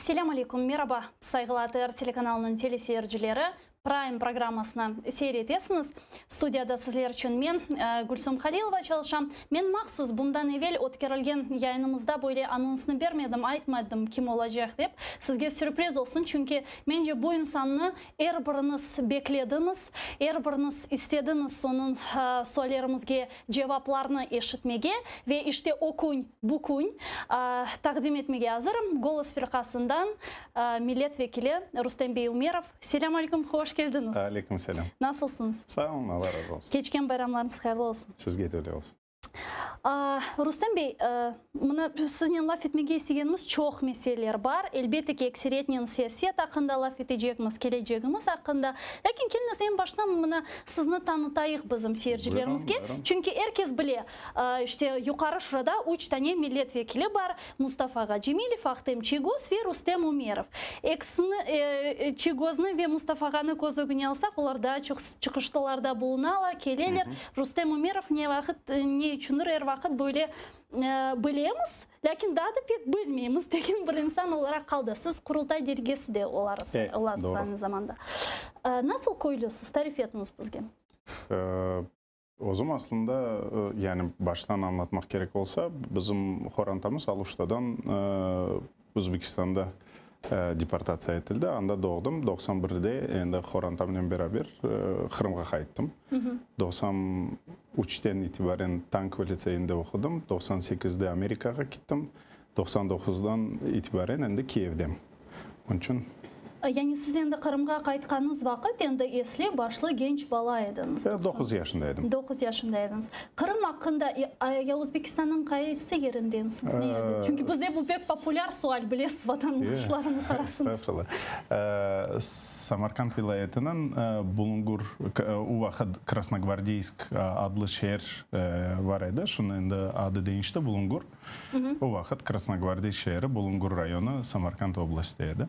Selâm aleyküm, meraba, sayğılı ATR telekanalınıñ teleseyircileri, Prime programmasını seyir etesiñiz. Studiyada sizler içün men, Gülsum Halilova çalışam. Men mahsus bundan evel ötkerilgen yayınımızda böyle anonsnı bermedim, aytmadım kim olacaq dep. Sizge sürpriz olsun, çünki mence bu insannı er biriñiz beklediñiz, er biriñiz istediñiz onıñ suallerimizge cevaplarnı eşitmege ve işte o kün bu kün taqdim etmege azırım. Golos firqasından millet vekili Rustem bey Umerov. Selâm aleyküm, hoş keldiñiz. Aleyküm selâm. Nasılsıñız? Sağ olun, Alla razı olsun. Keçken bayramlarıñız hayırlı olsun. Sizge de öyle olsun. Rustem bey, mına siznen laf etmege istegenimiz çoq meseleler bar. Elbette ki, ekseriyetnen siyaset aqqında laf etecekmiz, kelecegimiz aqqında. Lâkin keliñiz eñ baştan mına sizni tanıtayıq bizim seyircilerimizge. Çünki er kes bile, işte, Yuqarı Şurada üç tane millet vekili bar, Mustafa ağa Cemilev, Ahtem Çiygoz ve Rustem Umerov. Ekisini, Çiygoznı ve Mustafa ağanı köz ögüne alsaq, olar daa çoq çıqıştılarda bulunalar, keleler. Rustem Umerov ne vaqıt, ne içündir er vaqıt böyle bilemiz, lâkin daa da pek bilmeymiz degen bir insan olaraq qaldı. Siz Qurultay delegesi de olasız aynı zamanda. Nasıl köylüsiz? Tarif etiñiz bizge. Özüm aslında, yani baştan añlatmaq kerek olsa, bizim qorantamız Aluştadan Özbekistanda deportatsiya etildi. Anda doğdım. 91de endi qorantamnen beraber Qırımğa qayttım. 93ten itibaren Tankova litseyinde oqudım. 98de Amerikağa kittim. 99dan itibaren endi Kiyevdem. Onıñ içün. Yani siz endi Qırımğa qaytqanıñız vaqıt endi esli başlı genç bala ediñiz. 9 yaşında edim. 9 yaşında ediñiz. Qırım aqqında, ya Özbekistannıñ qaysı yerindensiñiz, ne yerde? Çünki bizde bu pek populâr sual, bilesiz, vatandaşlarımız arasında. Estağfurullah. Samarkand vilâyetiniñ Bulungur, o vaqıt Krasnogvardeysk adlı şeer bar edi, şimdi endi adı deñişti, Bulungur. O vaqıt Krasnogvardeysk şeeri, Bulungur rayonı, Samarkand oblastı edi.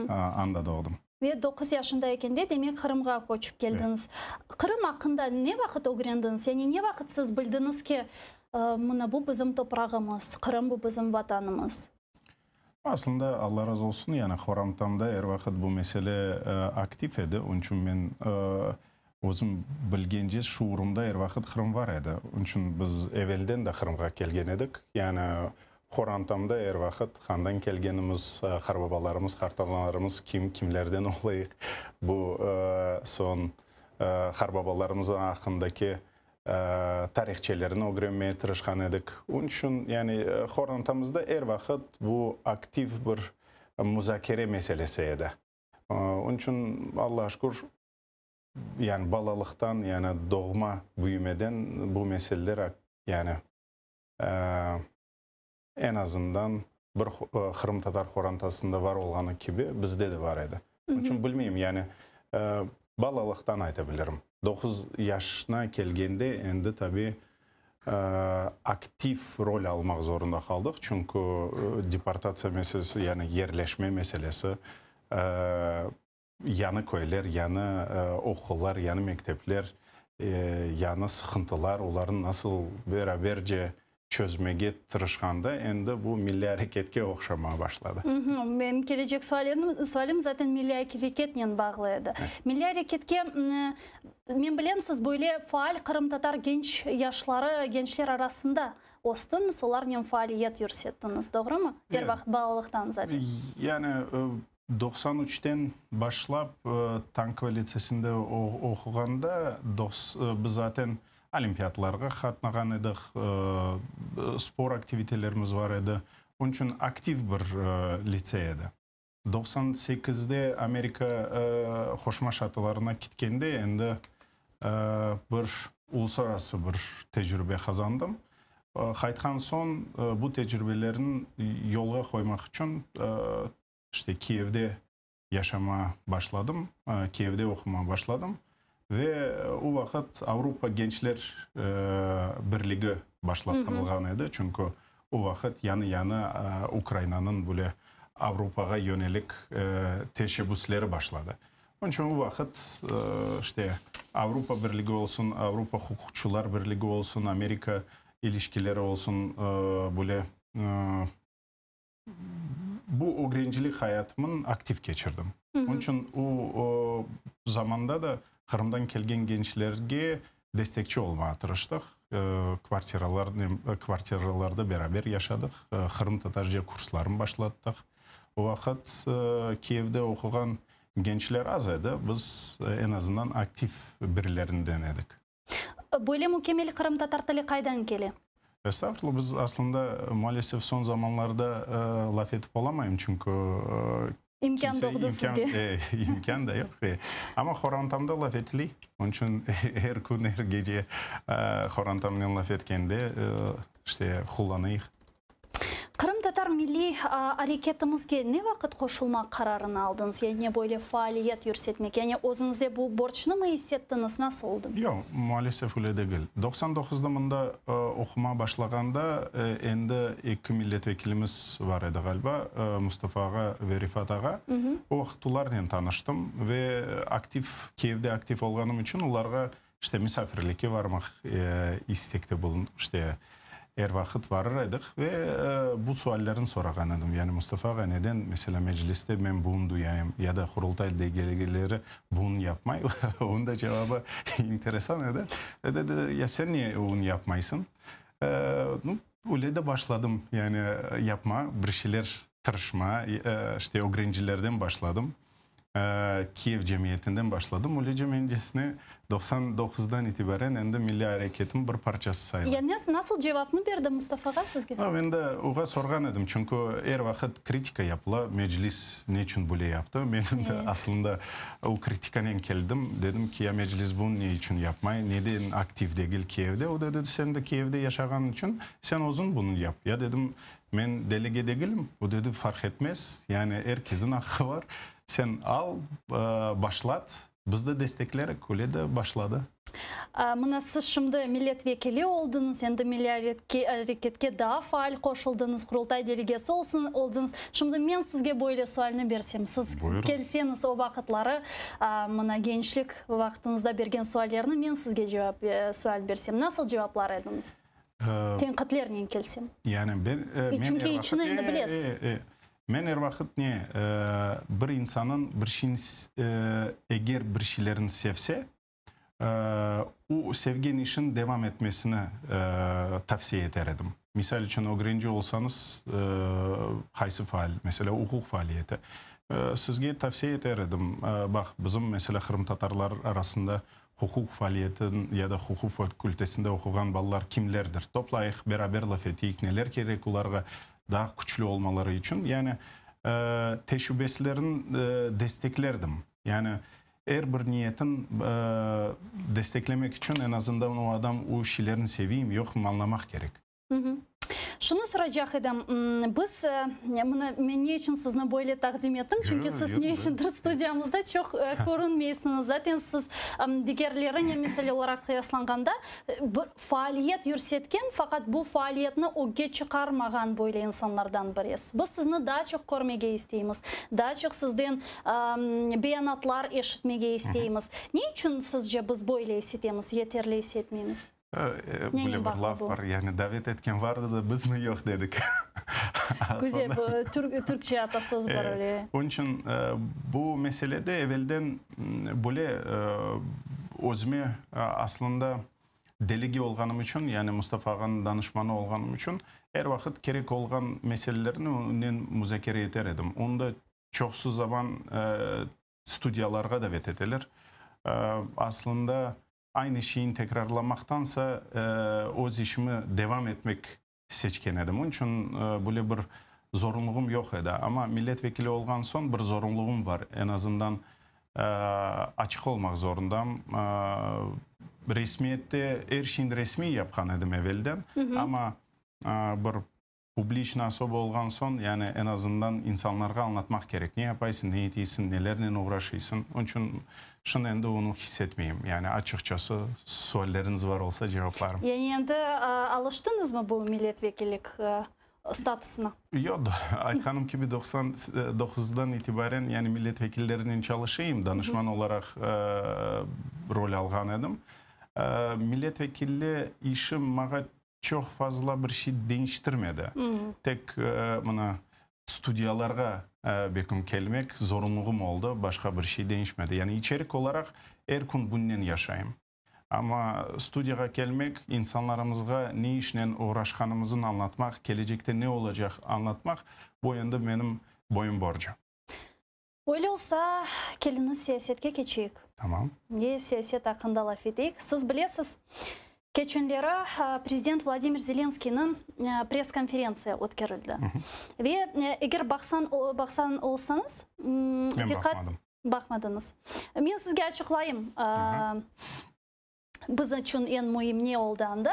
Anda doğdım. Ve 9 yaşında ekende, demek, Qırımğa köçip keldiñiz. Qırım aqqında ne vaqıt ögrendiñiz? Yani ne vaqıt siz bildiñiz ki, mına bu bizim toprağımız, Qırım bu bizim vatanımız? Aslında, Alla razı olsun, yani qorantamda er vaqıt bu mesele aktiv edi. Onıñ içün men özüm bilgence, şuurımda er vaqıt Qırım bar edi. Onıñ içün biz evelden de Qırımğa kelgen edik. Yani Qorantamda er vaqıt handan kelgenimiz, qarbabalarımız, qartanalarımız kim, kimlerden olayıq, bu soñ qarbabalarımız aqqındaki tarihçelerini ögrenmeye tırışqan edik. Onıñ içün, yani qorantamızda er vaqıt bu aktiv bir muzakere meselesi edi. Onıñ içün, Allağa şükür, yani balalıqtan, yani doğma büyümeden bu meseleler, yani Eñ azından bir qırımtatar qorantasında bar olğanı kibi bizde de bar edi. Onıñ içün bilmeyim, yani balalıqtan ayta bilirim. 9 yaşına kelgende endi tabi aktiv rol almaq zorunda qaldıq, çünki deportatsiya meselesi, yani yerleşme meselesi, yañı köyler, yañı oqullar, yañı mektepler, yañı sıqıntılar, olarnı nasıl beraberce çözmege tırışqanda endi bu milliy areketke oqşamağa başladı. Menim kelecek sualim zaten milliy areketnen bağlı edi. Milliy areketke, men bilem, siz böyle faal qırımtatar genç yaşları, gençler arasında östiñiz, olarnen faaliyet yürsettiñiz, doğrumı? Er vaqıt balalıqtan zaten. Yani 93-ten başlap Tankova litsesinde oquğanda biz zaten olimpiadlarğa qatnağan edik, spor aktivitelerimiz bar edi. Onıñ içün aktiv bir litsey edi. 98-de Amerika Qoşma Ştatlarına ketkende endi bir uluslararası bir tecrübe qazandım. Qaytqan soñ bu tecrübelerni yolğa qoymaq içün işte Kiyevde yaşama başladım, Kiyevde oqumağa başladım ve o vaqıt Avropa gençler birligi başlatılğan edi, çünki o vaqıt yañı-yañı Ukrainanıñ böyle Avropağa yönelik teşebbüsleri başladı. Onıñ içün o vaqıt işte Avropa Birligi olsun, Avropa huquqçılar birligi olsun, Amerika ilişkileri olsun böyle. Bu ögrencilik hayatımın aktiv keçirdim. Onıñ içün o zamanda da Qırımdan kelgen gençlerge destekçi olmağa tırıştıq. Kvartiralarda beraber yaşadıq, qırımtatarca kurslarnı başlattıq. O vaqıt Kiyevde oquğan gençler az edi, biz eñ azından aktiv birilerinden edik. Böyle mükemmel qırımtatar tili qaydan kele? Estağfurullah, biz aslında, maalesef, soñ zamanlarda laf etip olamayım, çünki İmkân doğdı sizge. İmkân da yoq. Amma qorantamda laf etiley. Onıñ içün er kün, er gece qorantamnen laf etkende, işte, qullanayıq. Qırımtatar milliy areketimizge ne vaqıt qoşulmaq qararını aldıñız, yani böyle faaliyet yürsetmek, yani özüñizde bu borcnı issettiñiz, nasıl oldı? Yoq, maalesef öyle degil. 99-da mında oqumağa başlağanda endi eki milletvekilimiz bar edi ğaliba, Mustafa ağa ve Refat ağa. O vaqıt olarnen tanıştım ve aktiv, Kiyevde aktiv olğanım içün olarğa işte misafirlikke varmaq istekte bulundım. İşte er vaqıt varır edik ve bu suallerni sorağan edim. Yani Mustafa ağa neden, meselâ, Mecliste men bunı duyayım ya da Qurultay delegeleri bunı yapmay? Onıñ da cevabı interesan edi. Dedi, ya sen niye onı yapmaysıñ? Nu, öyle de başladım, yani yapma, bir şeyler tırışma, işte ögrencilerden başladım. Kiyev cemiyetinden başladım. Öylece mencesine 99-dan itibaren endi milliy areketin bir parçası sayılam. Ya nasıl cevapnı berdi Mustafa ağa sizge? Men de oğa sorğan edim, çünki er vaqıt kritika yapıla, Meclis ne içün böyle yaptı? Menim de aslında o kritikanen keldim. Dedim ki, ya Meclis bunı ne içün yapmay, neden aktiv degil Kiyevde? O dedi, sen de Kiyevde yaşağan içün sen özüñ bunı yap. Ya dedim, Men delege degilim, o dedi, farq etmez, yani er kesin aqqı bar, sen al, başlat, biz de desteklerik, öyle de başladı. Mına siz şimdi millet vekili oldıñız, endi milliy areketke daa faal qoşuldıñız, Qurultay delegesi oldıñız. Şimdi men sizge böyle sualni bersem, siz kelseñiz o vaqıtları, mına gençlik vaqtıñızda bergen suallerni men sizge cevap sual bersem, nasıl cevaplar ediñiz? Tenqitlernen kelsem. Yani ben, men Çünki içini endi bilesiz. Men er vaqıt ne, bir insanın bir şeyni, eger bir şeylerni sevse, o sevgen işin devam etmesini tavsiye eter edim. Misal içün, ögrenci olsañız, qaysı faal, meselâ, uquq faaliyeti, sizge tavsiye eter edim, baq, bizim, meselâ, qırımtatarlar arasında Huquq faaliyetin ya da huquq fakültesinde oquğan balalar kimlerdir? Toplayıq, beraber laf eteyik, neler kerek olarğa daa küçlü olmaları içün. Yani, teşrübeslerin desteklerdim. Yani, er bir niyetin desteklemek içün eñ azından o adam o şeylerni seviymi, yoqmı añlamaq kerek. Şunı soracaq edim, biz, mına, men ne içün sizni böyle taqdim ettim, çünki siz ne içündir studiyamızda çoq körünmeysiñiz. Zaten siz digerlerinen, misal olaraq, qıyaslanğanda, bir faaliyet yürsetken, faqat bu faaliyetni ögge çıqarmağan böyle insanlardan birisiz. Biz sizni daa çoq körmege isteymiz, daa çoq sizden beyanatlar eşitmege isteymiz. Ne içün sizce biz böyle is etemiz, yeterli is etmeymiz? Böyle bir laf bar, yani davet etken vardı da, bizmi yoq dedik. Güzel, bu türkçe atasöz bar öyle. Onıñ içün bu meselede evelden böyle özüme aslında delege olğanım içün, yani Mustafa ağanıñ danışmanı olğanım içün er vaqıt kerek olğan meselelerni onen muzakere eter edim. Onda çoqusı zaman studiyalarğa davet eteler. Aslında Aynı şeyni tekrarlamaqtansa, öz işimi devam etmek seçken edim. Onıñ içün böyle bir zorunlığım yoq edi. Amma millet vekili olğan soñ bir zorunlığım bar, eñ azından açıq olmaq zorundam. Resmiyette er şeyni resmiy yapqan edim evelden, amma bir Publiçnıy osoba olğan soñ, yani eñ azından insanlarğa añlatmaq kerek, ne yapaysıñ, ne eteysiñ, nelernen oğraşıysıñ. Onıñ içün şimdi endi onı his etmeyim. Yani açıqçası, sualleriñiz bar olsa cevaplarım. Yani endi alıştıñızmı bu milletvekillik statusına? Yoq, aytqanım kibi, 99-dan itibaren yani milletvekillerinen çalışayım, danışman olaraq rol alğan edim. Milletvekilli işi maña Çoq fazla bir şey deñiştirmedi. Tek mına. Studiyalarğa bekim kelmek zorunlığım oldı, başqa bir şey deñişmedi. Yani içerik olaraq er kün bunnen yaşayım. Amma studiyağa kelmek, insanlarımızğa ne işnen oğraşqanımızın añlatmaq, kelecekte ne olacaq añlatmaq, bu endi menim boyun borcu. Öyle olsa, keliñiz siyasetke keçeyik. Tamam. Ve siyaset aqqında laf eteyik. Siz bilesiz, keçenleri prezident Vladimir Zelenskıynıñ press-konferentsiya ötkerildi. Ve eger baqsan, baqsan olsañız, Men diqqat baqmadım. Baqmadıñız. Men sizge açıqlayım, biz içün eñ müim ne oldı anda.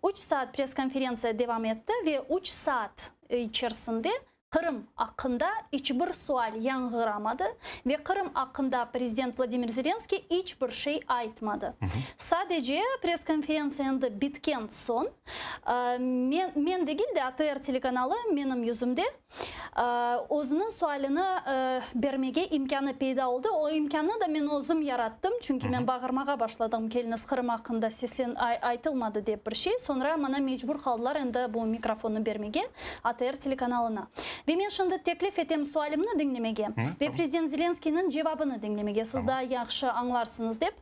Üç saat press-konferentsiya devam etti ve üç saat içerisinde Qırım aqqında iç bir sual yañğıramadı ve Qırım aqqında prezident Vladimir Zelenskiy iç bir şey aytmadı. Sadece press-konferentsiya endi bitken soñ, men, men degil de, ATR telekanalı menim yüzümde Özüniñ sualini bermege imkânı peyda oldı. O imkânnı da men özüm yarattım, çünki men bağırmağa başladım, keliñiz, Qırım aqqında seslen aytılmadı dep bir şey. Soñra maña mecbur qaldılar endi bu mikrofonnı bermege ATR telekanalına. Ve men şimdi teklif etem sualimni diñlemege ve prezident Zelenskıynıñ cevabını diñlemege, siz daa yahşı añlarsıñız dep,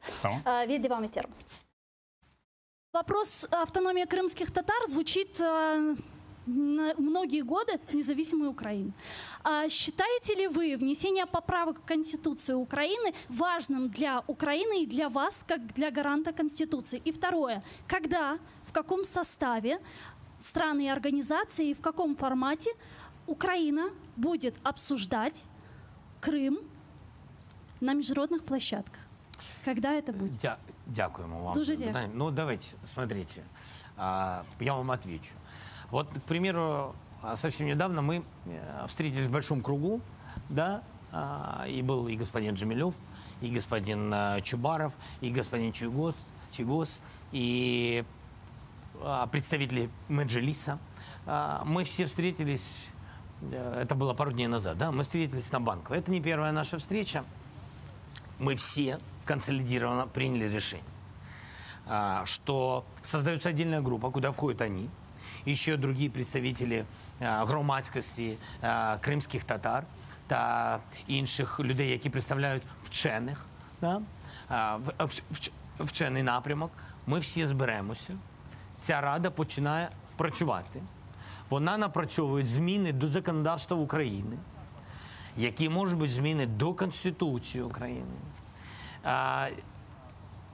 ve devam etermiz. Vopros avtonomiya krımskih tatar zvuçit многие годы независимой Украины. Считаете ли вы внесение поправок в Конституцию Украины важным для Украины и для вас, как для гаранта Конституции? И второе, когда, в каком составе страны и организации, и в каком формате Украина будет обсуждать Крым на международных площадках? Когда это будет? Дя дякуємо вам. Дуже дякую. Ну, давайте, смотрите, я вам отвечу. Вот, к примеру, совсем недавно мы э, встретились в большом кругу, да, и был и господин Джемилев, и господин э, Чубаров, и господин Чуйгос, Чигос, и представители Меджелиса. Мы все встретились, э, это было пару дней назад, да, мы встретились на Банковой. Это не первая наша встреча. Мы все консолидированно приняли решение, что создается отдельная группа, куда входят они, еще другие представители громадськості, кримських татар та інших людей, які представляють вчених, да? вчений напрямок. Ми всі зберемося. Ця рада починає працювати. Вона напрацьовує зміни до законодавства України, які можуть бути зміни до Конституції України. А,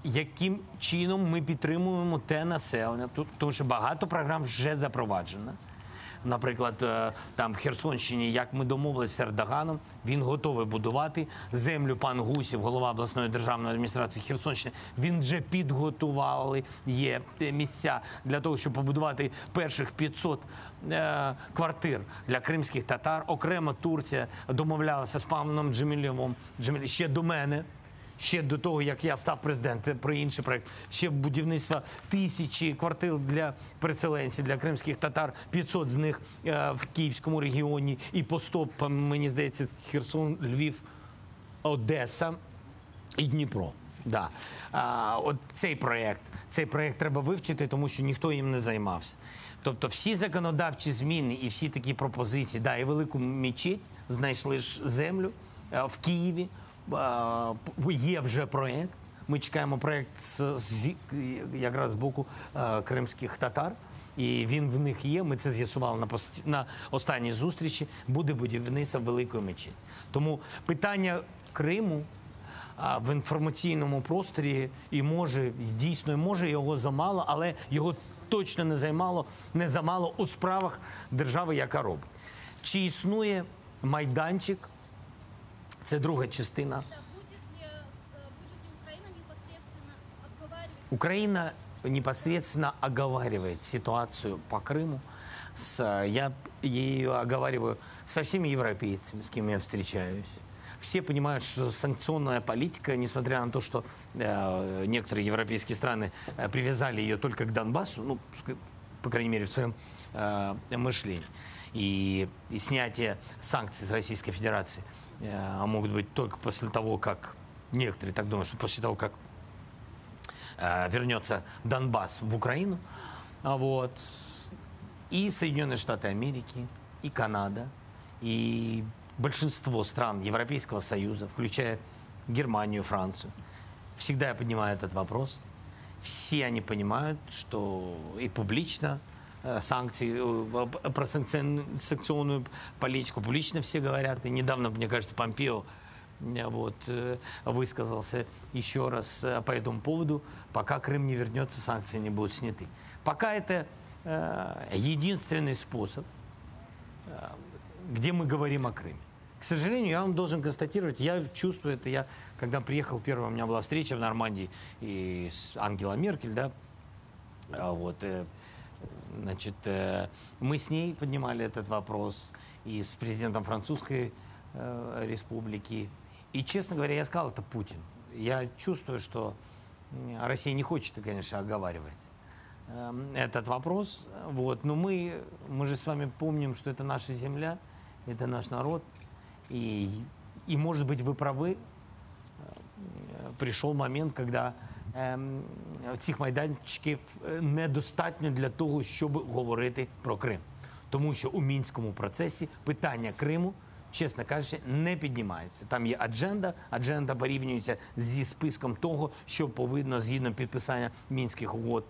яким чином ми підтримуємо те населення, тому що багато програм вже запроваджено. Наприклад, е, там в Херсонщині, як ми домовилися з Ердоганом, він готовий будувати землю. Пан Гусів, голова обласної державної адміністрації Херсонщини, він вже підготували є місця для того, щоб побудувати перших 500 е, квартир для кримських татар. Окремо Турція домовлялася з паном Джемілєвим Джеміль, ще до мене. Ще до того, як я став президентом, про інший проект, ще будівництво тисячі квартир для переселенців, для кримських татар, 500 з них е, в Київському регіоні і по 100, мені здається, Херсон, Львів, Одеса і Дніпро. Да. А, от цей проект, цей проект треба вивчити, тому що ніхто їм не займався. Тобто всі законодавчі зміни і всі такі пропозиції, да, і велику мечеть знайшли ж землю е, в Києві. Е, Є вже проект. Ми чекаємо проект з, з якраз з боку е, кримських татар. І він в них є. Ми це з'ясували на на останній зустрічі. Буде будівництво великої мечеті. Тому питання Криму в інформаційному просторі і може дійсно може його замало, але його точно не займало, не замало у справах держави, яка робить. Чи існує майданчик? Це друга частина. Украина непосредственно оговаривает ситуацию по Крыму. С, я ее оговариваю со всеми европейцами, с кем я встречаюсь. Все понимают, что санкционная политика, несмотря на то, что э, некоторые европейские страны э, привязали ее только к Донбассу, ну, по крайней мере, в своем э, мышлении, и, и снятие санкций с Российской Федерации э, могут быть только после того, как некоторые так думают, что после того, как э, вернется Донбасс в Украину, а вот, и Соединенные Штаты Америки, и Канада, И большинство стран Европейского Союза, включая Германию, Францию, всегда я поднимаю этот вопрос. Все они понимают, что и публично э, санкции, э, про санкционную политику публично все говорят. И недавно, мне кажется, Помпео э, вот, высказался еще раз по этому поводу. Пока Крым не вернется, санкции не будут сняты. Пока это единственный способ, где мы говорим о Крыме. К сожалению, я вам должен констатировать, я чувствую это, я, когда приехал первый, у меня была встреча в Нормандии и с Ангелой Меркель, да, а вот, значит, мы с ней поднимали этот вопрос, и с президентом Французской республики. И, честно говоря, я сказал это Путину. Я чувствую, что Россия не хочет, конечно, оговаривать этот вопрос. Вот. Но мы, мы же с вами помним, что это наша земля, это наш народ. И, и может быть, вы правы, пришел момент, когда ем, цих майданчиків недостатньо для того, щоб говорити про Крим. Тому що у мінському процесі питання Криму, чесно кажучи, не піднімається. Там є адженда, адженда порівнюється зі списком того, що повинно згідно підписання мінських угод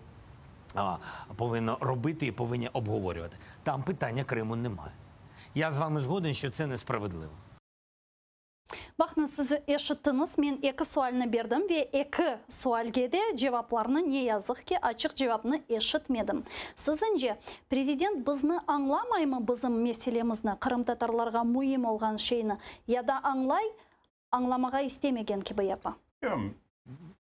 а, повинно робити і повинні обговорювати. Там питання Криму немає. Я з вами згоден, що це несправедливо. Baqıñız, siz eşittiñiz, men eki sualni berdim ve eki sualge de cevaplarnı ne yazıq ki açıq cevapnı eşitmedim. Siziñce, prezident bizni añlamaymı bizim meselemizni, qırımtatarlarğa müim olğan şeyni, ya da añlay, añlamağa istemegen kibi yapa? Yoq,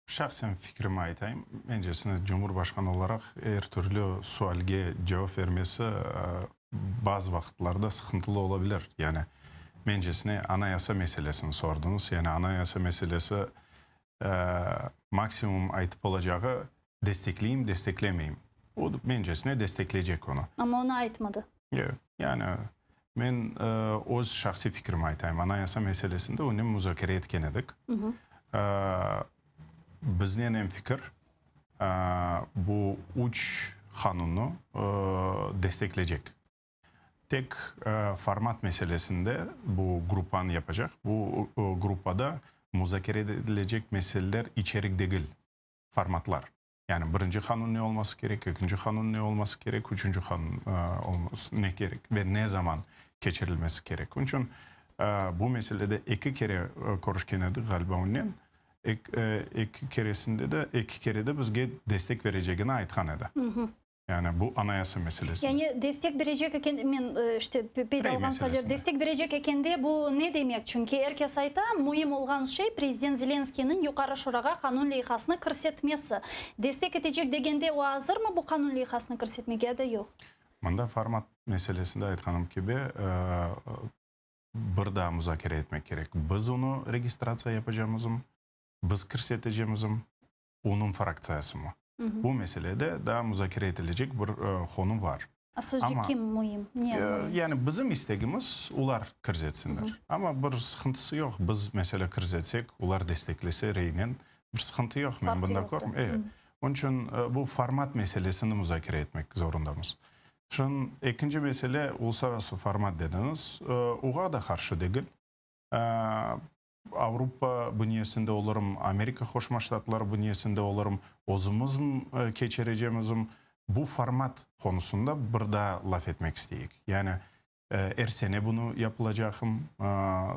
şahsen fikrimi aytayım. Mencesine Cumhurbaşqanı olaraq er türlü sualge cevap vermesi bazı vaqıtlarda sıqıntılı ola bilir. Yani mencesine anayasa meselesini sordıñız. Yani anayasa meselesi maksimum aytıp olacağı destekleyim, desteklemeyim. O mencesine destekleycek onı. Amma onı aytmadı. Yoq. Yani men öz şahsiy fikrimi aytayım. Anayasa meselesinde onı muzakere etken edik. Biznen em fikir, bu üç qanunnı destekleycek. Tek format meselesinde bu gruppanı yapacaq. Bu gruppada muzakere etilecek meseleler içerik degil, formatlar. Yani birinci qanun ne olması kerek, ekinci qanun ne olması kerek, üçünci qanun olması ne kerek ve ne zaman keçirilmesi kerek. Onıñ içün bu meselede eki kere körüşken edik ğaliba onen. Eki keresinde de, eki kere de bizge destek berecegini aytqan edi. Yani bu anayasa meselesinde. Yani destek berecek eken, men işte peyda olğan sualler, destek berecek ekende bu ne demek? Çünki er kes ayta, müim olğan şey prezident Zelenskıynıñ Yuqarı Şurağa qanun leyhasını kirsetmesi. Destek etecek degende o azırmı bu qanun leyhasını kirsetmege ya da yoq? Mında format meselesinde aytqanım kibi, bir daa muzakere etmek kerek. Biz onı registratsiya yapacağımızmı, biz kirsetecegimizmi, onıñ fraktsiyasımı? Bu meselede daa muzakere etilecek bir qonu bar. A sizce kim müim? Ne müim? Yani bizim istegimiz, olar kirsetsinler. Amma bir sıqıntısı yoq. Biz, meselâ, kirsetsek, olar desteklese reynen, bir sıqıntı yoq. Men bunda körmeyim. Onıñ içün bu format meselesini muzakere etmek zorundamız. Şunıñ ekinci mesele, uluslararası format dediñiz, oğa da qarşı degil. Avropa bünyesinde olurım, Amerika Qoşma Ştatları bünyesinde olurım, özümiz keçirecegimizmi, bu format qonusında bir daa laf etmek isteyik. Yani er sene bunı yapılacaqım,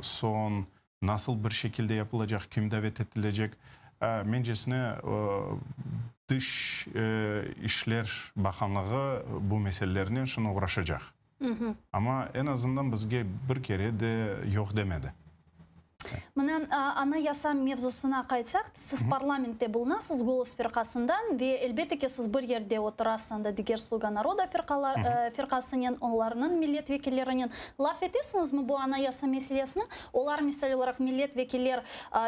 soñ nasıl bir şekilde yapılacaq, kim davet etilecek, mencesine Tış işler baqanlığı bu meselelernen şunı oğraşacaq. Amma eñ azından bizge bir kere de yoq demedi. Mına, anayasa mevzusına qaytsaq, siz parlamentte bulunasız, Golos firqasından ve, elbette ki, siz bir yerde oturasız anda diger Sluga naroda firqasınen, onlarnıñ millet vekillerinen. Laf etesiñizmi bu anayasa meselesini? Olar, misal olaraq, millet vekiller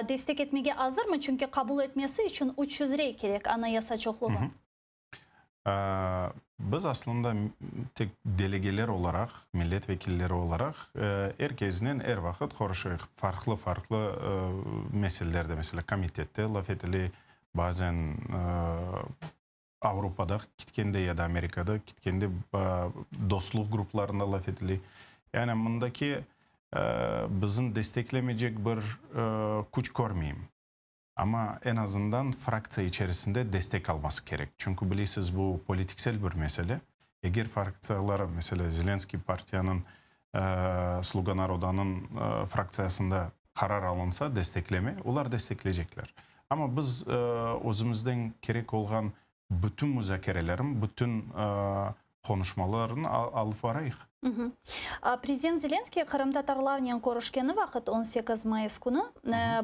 destek etmege azırmı? Çünki qabul etmesi içün 300 rey kerek anayasa çoqluğı. Biz aslında tek delegeler olaraq, millet vekilleri olaraq er kesnen er vaqıt körüşeyik. Farqlı-farqlı meselelerde, meselâ, komitette laf etile, bazen Avropada ketkende ya da Amerikada ketkende dostluq gruplarında laf etile. Yani mındaki bizim desteklemeycek bir küç körmeyim. Amma eñ azından fraktsiya içerisinde destek alması kerek. Çünki bilesiz, bu politiksel bir mesele. Eger fraktsiyalar, meselâ, Zelenskiy partiyanıñ, Sluga narodanıñ fraktsiyasında qarar alınsa, destekleme, olar destekleycekler. Amma biz özümizden kerek olğan bütün muzakerelerin, bütün qonuşmalarnı alıp barayıq. Prezident Zelenskiy qırımtatarlarnen körüşkeni vaqıt, 18 mayıs künü,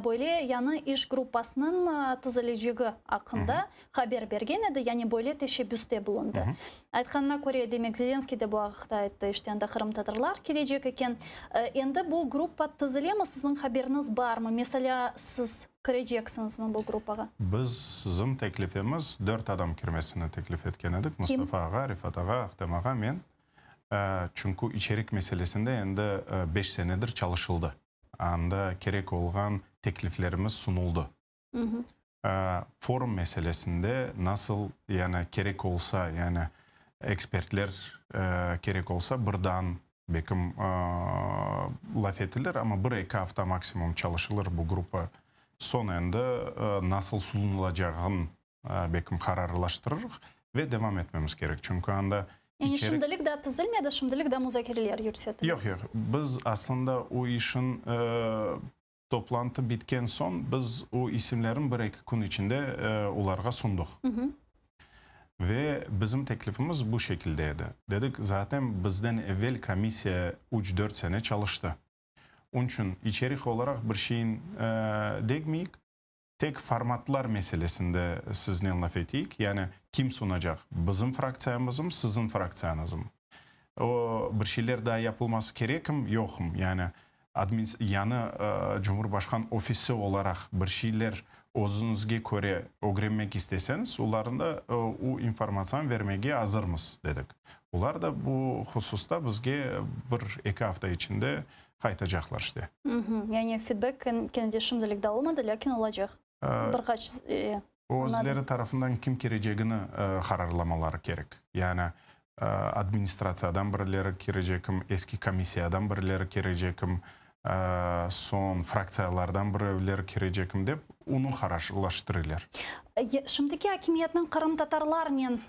böyle yañı iş gruppasınıñ tizilecegi aqqında haber bergen edi, yani böyle teşebbüste bulundı. Aytqanına köre, demek, Zelenskiy de bu aqta ayttı, işte anda qırımtatarlar kelecek eken. Endi bu gruppa tizilemi, siziñ haberiñiz barmı? Meselâ, siz kireceksiñizmi bu gruppağa? Bizim teklifimiz, dört adam kirmesini teklif etken edik, Mustafa ağa, Refat ağa, Ahtem ağa, men. Çünki içerik meselesinde endi beş senedir çalışıldı. Anda kerek olğan tekliflerimiz sunuldı. Forum meselesinde nasıl, yani kerek olsa, yani ekspertler kerek olsa, birdan bekim laf etilir, amma bir-eki afta maksimum çalışılır bu gruppa. Soñ endi nasıl sunulacağın bekim qararlaştırırıq ve devam etmemiz kerek. Çünki anda Yani şimdilik daa tizilmedi, şimdilik daa muzakereler yürsetile. Yoq, yoq. Biz aslında o işin Toplantı bitken soñ biz o isimlerni bir-eki kün içinde olarğa sundıq. Ve bizim teklifimiz bu şekilde edi. Dedik, zaten bizden evel komissiya üç-dört sene çalıştı. Onıçün içerik olaraq bir şeyin degmeyik, tek formatlar meselesinde siznen laf eteyik. Yani kim sunacaq, bizim fraktsiyamızmı, siziñ fraktsiyañızmı? O, bir şeyler daa yapılması kerekmi, yoqmı? Yani yañı Cumhurbaşqan ofisi olaraq bir şeyler özüñizge köre ögrenmek isteseñiz, olarnı da o informatsiyanı vermege azırmız, dedik. Olar da bu hususta bizge bir-eki afta içinde qaytacaqlar, işte. Yani fidbek kene de şimdilik daa olmadı, lâkin olacaq. Bir qaç. Özleri tarafından kim kirecegini qararlamaları kerek. Yani administratsiyadan birileri kirecekmi, eski komissiyadan birileri kirecekmi, soñ fraktsiyalardan birevler kirecekmi dep, onı qararlaştırırlar. Şimdiki akimiyetniñ qırımtatarlarnen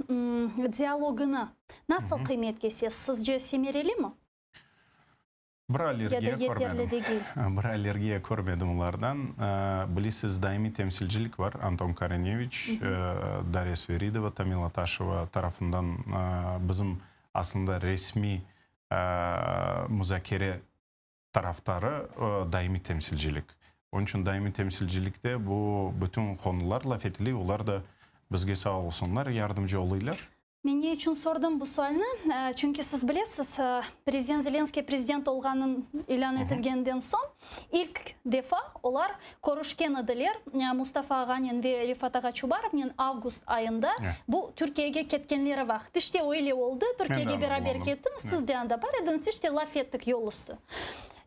dialogını nasıl qıymet kesesiz? Sizce semerelimi? Bir allergiya körmedim. Bir allergiya körmedim olardan. Bilesiz, daimiy temsilcilik bar, Anton Korineviç, Darya Sviridova, Tamila Taşeva tarafından bizim aslında resmiy muzakere tarafdarı daimiy temsilcilik. Onıñ içün daimiy temsilcilikte bu bütün qonular laf etile, olar da bizge sağ olsunlar, yardımcı olıylar. Men ne içün sordım bu sualni? Çünki siz bilesiz, prezident Zelenskiy prezident olğanın ilân etilgenden soñ ilk defa olar körüşken ediler Mustafa ağanen ve Refat ağa Çubarovnen avgust ayında, bu Türkiyege ketkenleri vaqıt. İşte öyle oldı, Türkiyege beraber kettiñiz, siz de anda bar ediñiz, işte laf ettik yol üstü.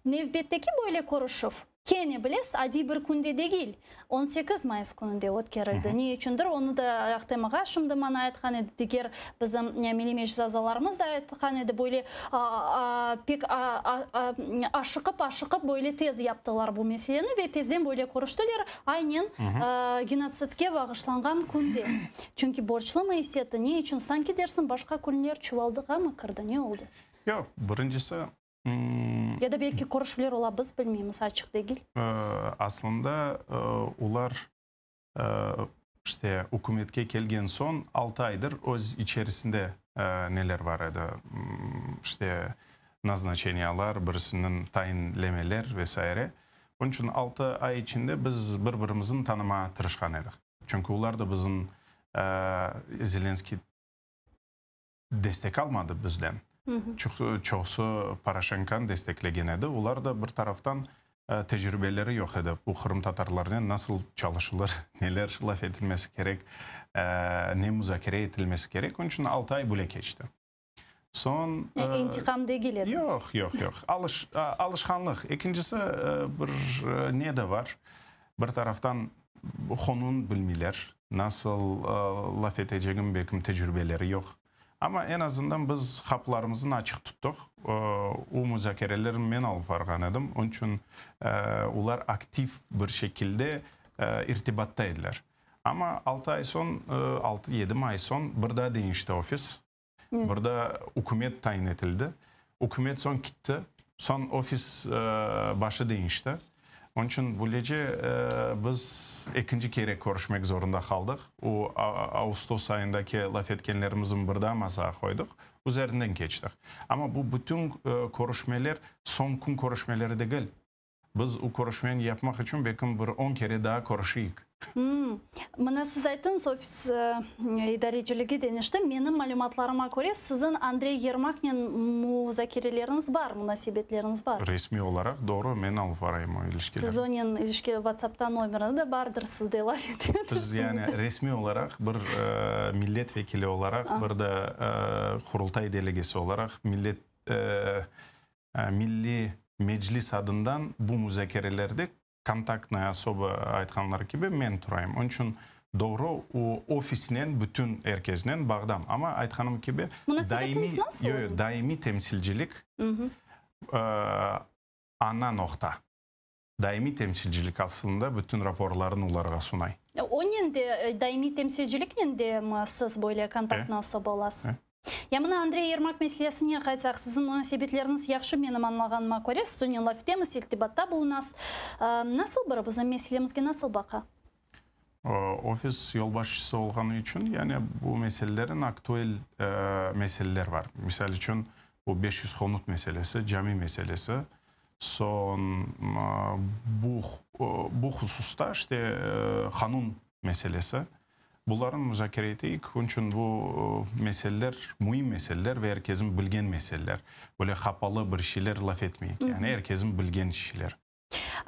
Nevbetteki böyle körüşüv Kene bilesiz, adiy bir künde degil, 18 mayıs kününde ötkerildi. Ne içündir, onı da Ahtem ağa şimdi maña aytqan edi, diger bizim Milliy Meclis azalarımız da aytqan edi, böyle pek aşıqıp-aşıqıp böyle tez yaptılar bu meseleni ve tezden böyle körüştiler, aynen genotsidke bağışlanğan künde. Çünki borclumı is etti, ne içün, sanki dersiñ başqa künler çuvaldıqamı kirdi, ne oldı? Yoq, birincisi, Ya da belki körüşüvler ola, biz bilmeymiz, açıq degil. Aslında olar, işte, ükümetke kelgen soñ altı aydır öz içerisinde neler bar edi, işte, naznaçeniyalar, birisiniñ tayinlemeler ve saire. Onıñ içün altı ay içinde biz bir-birimizni tanımağa tırışqan edik. Çünki olar da bizim Zelenskiy destek almadı bizden. Çoqusı Poroşenkonı desteklegen edi. Olar da bir taraftan tecrübeleri yoq edi, bu qırımtatarlarnen nasıl çalışılır, neler laf etilmesi kerek, ne muzakere etilmesi kerek. Onıñ içün altı ay böyle keçti. Soñ. İntiqam degil edi. Yoq, yoq, yoq. Alışqanlıq. Ekincisi, bir ne de bar, bir taraftan qonunı bilmeyler, nasıl laf etecegim, belkim tecrübeleri yoq. Amma eñ azından biz qapılarımıznı açıq tuttıq. O muzakerelerni men alıp barğan edim. Onıñ içün olar aktiv bir şekilde irtibatta ediler. Amma altı ay soñ, altı-yedi ay soñ bir daa deñişti ofis. Bir daa ükümet tayin etildi. Ükümet soñ kitti. Soñ ofis başı deñişti. Onıñ içün böylece biz ekinci kere körüşmek zorunda qaldıq. O ağustos ayındaki laf etkenlerimizni bir daa masağa qoydıq, üzerinden keçtik. Amma bu bütün körüşmeler soñ kün körüşmeleri degil. Biz o körüşmeni yapmaq içün belkim bir on kere daa körüşeyik. Mına siz ayttıñız, ofis idareciligi deñişti. Menim malümatlarıma köre, siziñ Andrey Yermaknen muzakereleriñiz bar, munasebetleriñiz bar. Resmiy olaraq, doğru, men alıp barayım o ilişkilerni. Siz onen ilişki, WhatsAppta nomeri de bardır, siz de laf etesiñiz. Biz yani resmiy olaraq bir millet vekili olaraq, bir de Qurultay delegesi olaraq millet Milliy Meclis adından bu muzakerelerde kontaktnaya osoba aytqanları kibi men turayım. Onıñ içün doğru o ofisnen, bütün er kesnen bağdam. Amma aytqanım kibi, daimiy, yoq, yoq, daimiy temsilcilik ana noqta. Daimiy temsilcilik aslında bütün raporlarnı olarğa sunay. Onen de, daimiy temsilciliknen de siz böyle kontaktnı osoba olasız? Ya mına Andrey Yermak meselesine qaytsaq, siziñ munasebetleriñiz yahşı, menim añlağanıma köre, siz onen laf etemiz, irtibatta bulunasız. Nasıl biri, bizim meselemizge nasıl baqa? Ofis yolbaşçısı olğanı içün, yani bu meselelerin aktuel meseleler bar. Misal içün, bu 500 konut meselesi, cami meselesi. Soñ bu bu hususta işte qanun meselesi. Bularnı muzakere eteyik. Onıñ içün bu meseleler müim meseleler ve er kesin bilgen meseleler. Böyle qapalı bir şeyler laf etmeyik. Yani er kesin bilgen şeyler.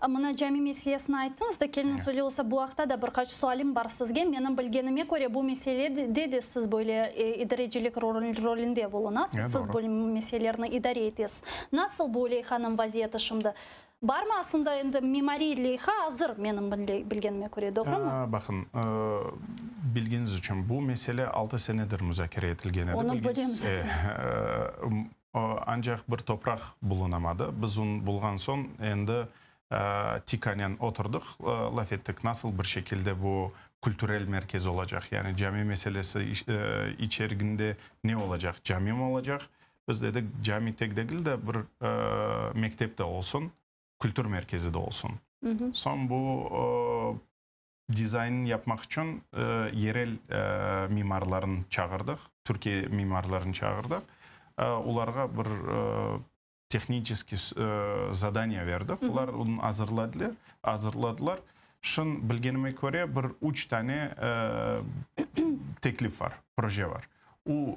Mına cami meselesini ayttıñız da, keliñiz öyle olsa bu aqta da bir qaç sualim bar sizge. Menim bilgenime köre, bu meselede de siz böyle idarecilik rolünde bulunasız, siz bu meselelerni idare etesiz. Nasıl bu leyhanıñ vaziyeti şimdi? Barmı aslında endi mimariy leyha azır, menim bilgenime köre, doğrumı? Baqın, bilgeniz içün, bu mesele altı senedir muzakere etilgen edi. Onı bilem zaten. Ancaq bir topraq bulunamadı. Biz onı bulğan soñ, endi TİKAnen oturdıq, laf ettik, nasıl bir şekilde bu kültürel merkez olacaq, yani cami meselesi içeriginde ne olacaq, cami mi olacaq? Biz dedik, cami tek degil de, bir mektep de olsun, kültür merkezi de olsun. Soñ bu dizaynını yapmaq içün yerel mimarlarnı çağırdıq, Türkiye mimarlarını çağırdıq. Olarğa bir tehniçeskiy zadaniye berdik. Olar onı azırladılar. Şın bilgenime köre, bir üç tane teklif bar, proje bar.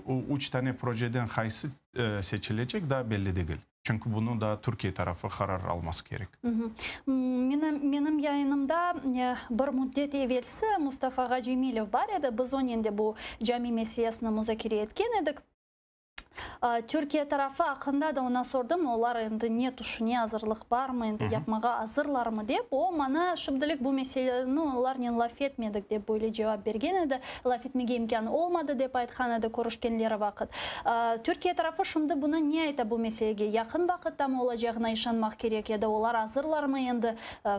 O üç tane projeden qaysı seçilecek daa belli degil. Çünki bunı daa Türkiye tarafı qarar alması kerek. Menim yayınımda bir müddet evelsi Mustafa Cemilev bar edi. Biz onen de bu cami meselesini muzakere etken edik. Türkiye tarafı aqqında da oña sordım, olar endi ne tüşüne, azırlıq barmı, endi yapmağa azırlarmı dep. O, maña şimdilik bu meseleni olarnen laf etmedik dep böyle cevap bergen edi. Laf etmege imkân olmadı dep aytqan edi körüşkenleri vaqıt. Türkiye tarafı şimdi bunı ne ayta bu meselege? Yaqın vaqıttamı olacağına işanmaq kerek ya da olar azırlarmı endi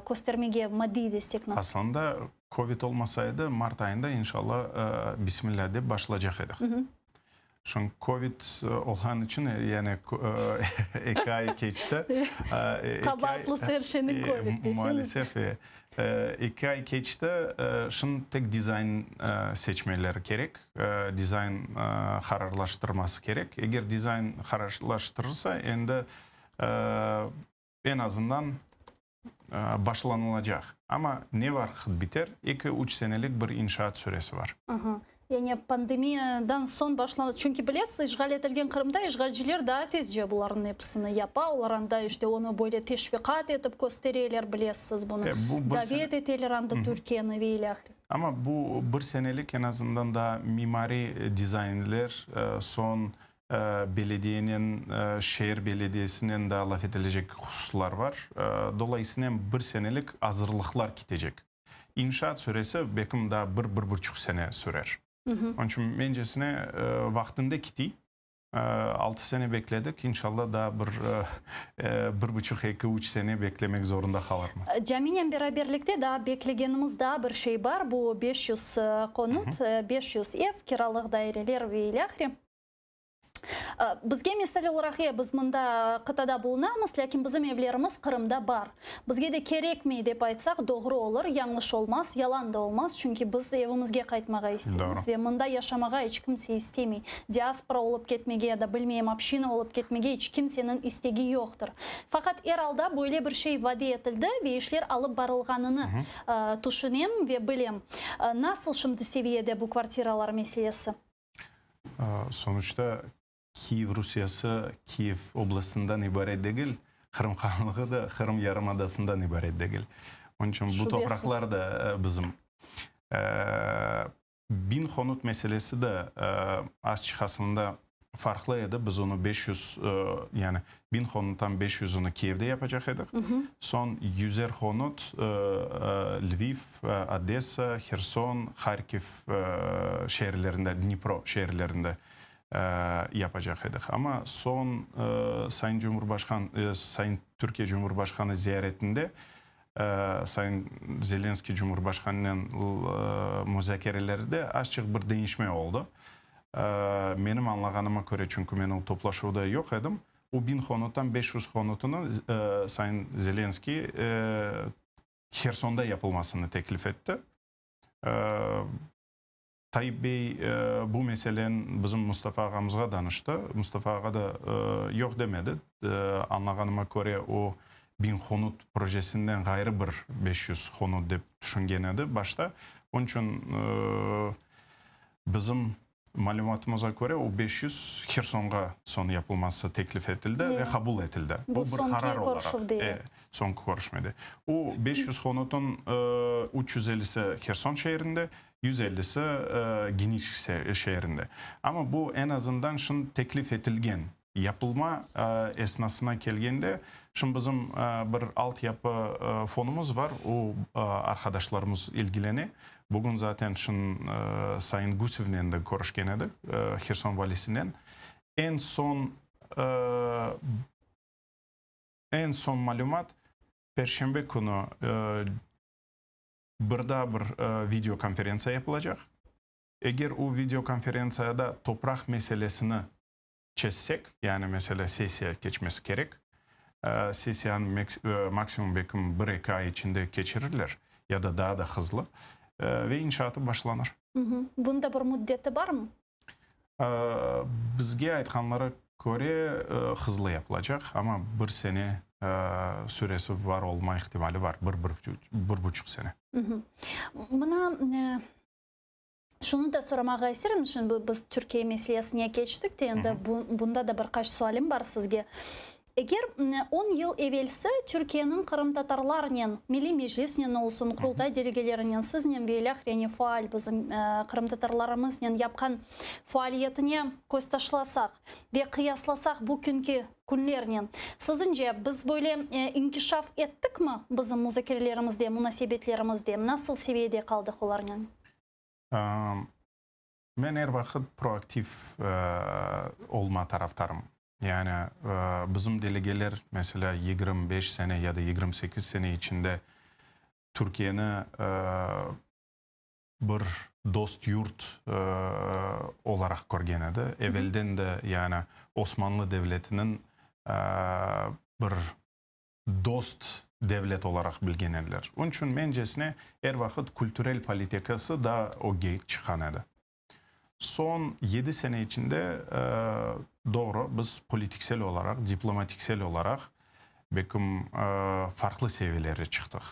köstermege maddiy destekni? Aslında kovid olmasaydı, mart ayında inşallah bismillah dep başlacaq edik. Şun kovid olğan içün yani eki ay keçti. Qabaatlısı er şeyniñ kovid deseñiz. Maalesef, eki ay keçti. Şimdi tek dizayn seçmeleri kerek, dizayn qararlaştırması kerek. Eger dizayn qararlaştırılsa, endi eñ azından başlanılacaq. Amma ne vaqıt biter? Eki-üç senelik bir inşaat süresi bar. Yani pandemiyadan soñ başlamaz. Çünki bilesiz, işğal etilgen Qırımda işğalciler daa tezce bularnıñ episini yapa. Olar anda işte onı böyle teşviqat etip köstereler, bilesiz bunı. Davet eteler anda Türkiyeni ve ilâhre. Amma bu bir senelik eñ azından daa mimariy dizaynler, soñ belediyenen, şeer belediyesinen daa laf etilecek hususlar bar. Dolayısınen bir senelik azırlıqlar ketecek. İnşaat süresi belkim daa bir, bir buçuq sene sürer. Onıñ içün, mencesine, vaqtında kiti. 6 sene bekledik, inşallah, daa bir bir buçuq, eki, üç sene beklemek zorunda qalırmız. Caminen beraberlikte daa beklegenimiz daa bir şey bar, bu 500 qonut, 500 ev, kiralıq daireler ve ilâhre. Bizge misal olaraq, e, biz mında qıtada bulunamız, lâkin bizim evlerimiz Qırımda bar. Bizge de kerekmey dep aytsaq, doğru olur, yañlış olmaz, yalan da olmaz, çünki biz evimizge qaytmağa isteymiz ve mında yaşamağa iç kimse istemey. Diaspora olıp ketmege ya da, bilmeyim, община olıp ketmege iç kimseniñ istegi yoqtır. Faqat er alda böyle bir şey vade etildi ve işler alıp barılğanını tüşünem ve bilem. Nasıl şimdi seviyede bu kvartiralar meselesi? Sonuçta Kiyev Rusiyesi Kiyev oblastından ibaret degil, Qırım Hanlığı da Qırım yarımadasından ibaret degil. Onıñ içün bu topraqlar da bizim. 1000 konut meselesi de azçıq aslında farqlı edi. Biz onı 500, yani 1000 konuttan 500-üni Kiyevde yapacaq edik. Soñ yüzer konut Lviv, Odessa, Herson, Harkiv şeerlerinde, Dnipro şeerlerinde yapacaq edik. Amma soñ Sayın Cumhurbaşqan, Sayın Türkiye Cumhurbaşqanı ziyaretinde Sayın Zelenskiy Cumhurbaşqanınen muzakerelerde azçıq bir deñişme oldı. Menim añlağanıma köre, çünki men o toplaşuvda yoq edim, o 1000 konuttan 500 konutını Sayın Zelenskiy Hersonda yapılmasını teklif etti. Tayyip bey bu meseleni bizim Mustafa ağamızğa danıştı. Mustafa ağa da yoq demedi. Añlağanıma köre, o 1000 konut projesinden ğayrı bir 500 konut dep tüşüngen edi başta. Onıñ içün bizim malümatımızğa köre, o 500 Hersonğa soñ yapılması teklif etildi ve qabul etildi. Bu bir qarar olaraq. Soñki körüşmede. O 500 konutın 350-si Herson şeerinde, 150-si Geniçesk şeerinde. Amma bu eñ azından şimdi teklif etilgen. Yapılma esnasına kelgende, şimdi bizim bir altyapı fonumız var, o arqadaşlarımız ilgilene. Bugün zaten şimdi Sayın Gusevnen de körüşken edik, Herson valisinen. Eñ soñ eñ soñ malümat, perşembe künü bir daa bir video konferentsiya yapılacaq. Eger o video konferentsiyada topraq meselesini çezsek, yani mesela sessiya keçmesi kerek, sessiyanı maksimum belkim bir-eki ay içinde keçirirler ya da daa da hızlı ve inşaatı başlanır. Bunda bir müddeti barmı? Bizge aytqanlara köre, hızlı yapılacaq, amma bir sene süresi var olma ihtimali var, bir, bir buçuq sene. Mına şunı da soramağa isterim, şimdi biz Türkiye meselesine keçtik de, endi bunda da bir qaç sualim bar sizge. Eger 10 yıl evelsi Türkiyeniñ qırımtatarlarnen, Milliy Meclisnen olsun, Qurultay delegelerinen, siznen ve ilâhre faal bizim qırımtatarlarımıznen yapqan faaliyetine köz taşlasaq ve qıyaslasaq bu künki künlernen, siziñce biz böyle inkişaf ettikmi bizim muzakerelerimizde, munasebetlerimizde, nasıl seviyede qaldıq olarnen? Men er vaqıt proaktiv olma taraftarım. Yani bizim delegeler, mesela, 25 sene ya da 28 sene içinde Türkiyeni bir dost yurt olaraq körgen edi. Evelden de yani Osmanlı Devletiniñ bir dost devlet olaraq bilgen ediler. Onıñ içün mencesine er vaqıt kültürel politikası da ögge çıqqan edi. Soñ 7 sene içinde doğru biz politiksel olaraq, diplomatiksel olaraq belkim farqlı seviyelere çıqtıq.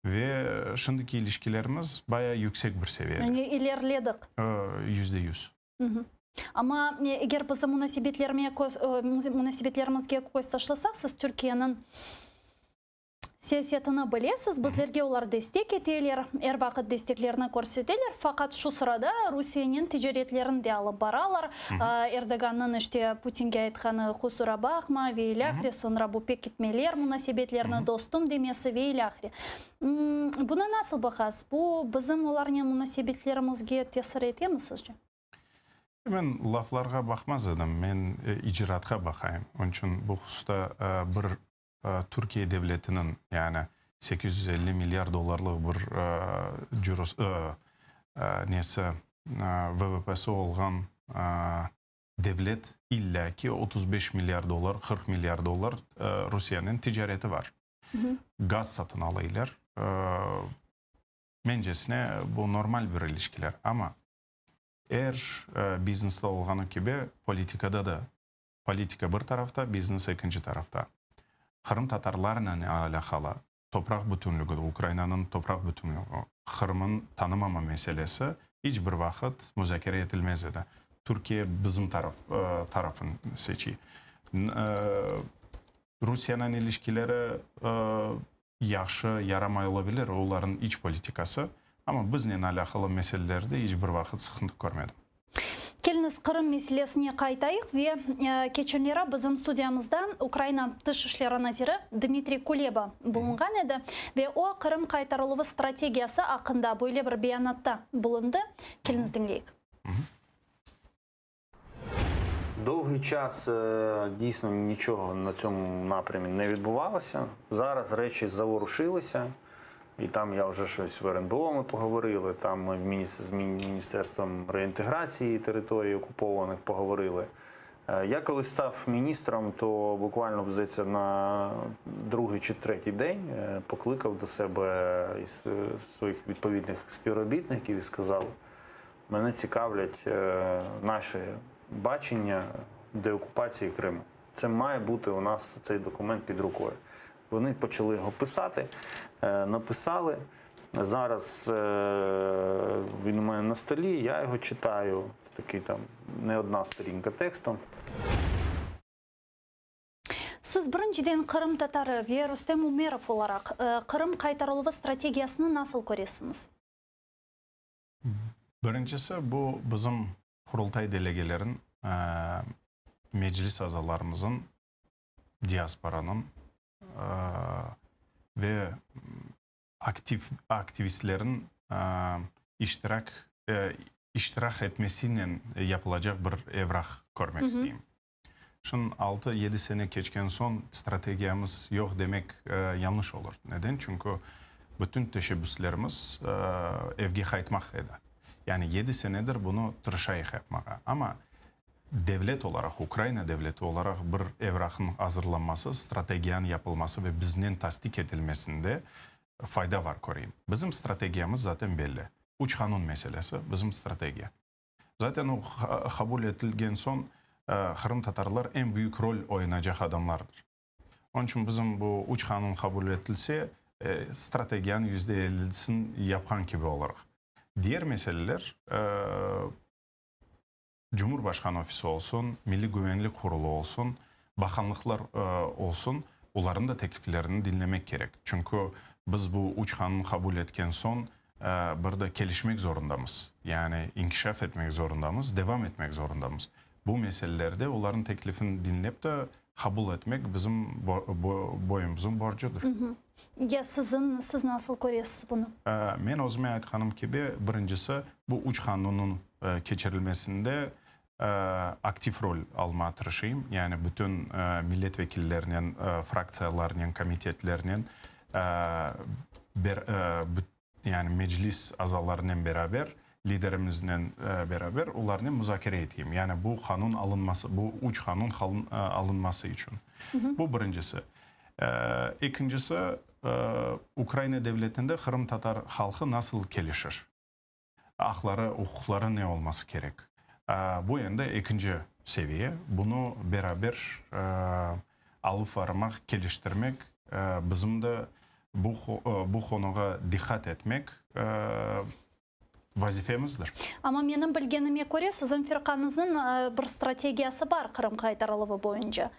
Ve şimdiki ilişkilerimiz bayağı yüksek bir seviyede. Yani ilerledik. %100. Amma eger bizim munasebetlerimizge köz taşlasaq, siz Türkiyeniñ siyasiy. Siyasetini bilesiz, bizlerge olar destek eteler, er vaqıt desteklerini körseteler, faqat şu sırada Rusiyenen ticaretlerini de alıp baralar. Erdogannıñ işte Putinge aytqanı qusura baqma ve ilâhre, soñra bu pekitmeler munasebetlerni, dostum demesi ve ilâhre. Buna nasıl baqasız? Bu bizim olarnen munasebetlerimizge tesir etemi sizce? Men laflarğa baqmaz edim, men icratqa baqayım. Onıñ içün bu hususta bir Türkiye devletiniñ, yani 850 milyar dollarlıq bir nesi, VVPsi olğan devlet illâ ki 35 milyar dollar, 40 milyar dollar Rusiyenen ticareti bar. Gaz satın alaylar. Mencesine, bu normal bir ilişkiler. Amma er bizneste olğanı kibi, politikada da Politika bir tarafta, biznes ekinci tarafta. Qırımtatarlarnen alâqalı topraq bütünligi, Ukrainanıñ topraq bütünligi, Qırımın tanımama meselesi iç bir vaqıt muzakere etilmez edi. Türkiye bizim taraf, tarafını seçi. Rusiyenen ilişkileri yahşı, yaramay olabilir, olarnıñ iç politikası, amma biznen alâqalı meselelerde iç bir vaqıt sıqıntı körmedim. Keliñiz, Qırım meselesine qaytayıq ve keçenleri bizim studiyamızda Ukraina Tış işleri naziri Dmitriy Kuleba bulunğan edi ve o, Qırım qaytarıluvı strategiyası aqqında böyle bir beyanatta bulundı. Keliñiz, diñleyik. Довгий час дійсно нічого на цьому напрямі не відбувалося. Зараз речі заворушилися, і там я вже щось в РНБО ми поговорили, там ми з Міністерством реінтеграції територій окупованих поговорили. Я коли став міністром, то буквально, здається, на другий чи третій день покликав до себе із своїх відповідних співробітників і сказав, мене цікавлять наші бачення деокупації Криму. Це має бути у нас цей документ під рукою. Вони почали його писати, написали. Зараз він у мене на столі, я його читаю. Це такий там не одна сторінка тексту. Siz birinciden qırımtatarı ve Rustem Umerov olaraq Qırım qaytarıluvı strategiyasını nasıl köresiñiz? Birincisi, bu bizim Qurultay delegelerin, Meclis azalarımızın, diasporanıñ ve aktiv aktivistlerin iştirak iştirak etmesinen yapılacaq bir evraq körmek isteyim. Şunıñ altı, yedi sene keçken soñ strategiyamız yoq demek yañlış olur. Neden? Çünki bütün teşebbüslerimiz evge qaytmaq edi. Yani yedi senedir bunı tırışayıq yapmağa. Amma devlet olaraq, Ukraina devleti olaraq bir evraqnıñ azırlanması, strategiyanıñ yapılması ve biznen tasdiq etilmesinde fayda var köreyim. Bizim strategiyamız zaten belli. Üç qanun meselesi, bizim strategiya. Zaten o qabul etilgen soñ qırımtatarlar eñ büyük rol oynaycaq adamlardır. Onıñ içün bizim bu üç qanun qabul etilse, strategiyanıñ %50-sin yapqan kibi olurıq. Diger meseleler, Cumhurbaşqanı ofisi olsun, Milliy güvenlik qurulı olsun, baqanlıqlar olsun, olarnıñ da tekliflerini diñlemek kerek. Çünki biz bu üç qanun qabul etken soñ bir de kelişmek zorundamız, yani inkişaf etmek zorundamız, devam etmek zorundamız. Bu meselelerde olarnıñ teklifini diñlep de qabul etmek bizim boyumıznıñ borcudır. Ya siziñ, siz nasıl köresiz bunı? Men özüme aytqanım kibi, birincisi, bu üç qanunnıñ keçirilmesinde aktiv rol almağa tırışayım. Yani bütün millet vekillerinen, fraktsiyalarnen, komitetlernen, yani Meclis azalarınen beraber, liderimiznen beraber olarnen muzakere eteyim. Yani bu qanun alınması, bu üç qanun alınması içün. Bu birincisi. Ekincisi, Ukraina devletinde qırımtatar halqı nasıl kelişir? Aqları, uquqları ne olması kerek? Bu endi ekinci seviye. Bunı beraber alıp varmaq, keliştirmek, bizim de bu bu qonuğa diqqat etmek vazifemizdir. Amma menim bilgenime köre, siziñ firqañıznıñ bir strategiyası bar Qırım qaytarıluvı boyunca.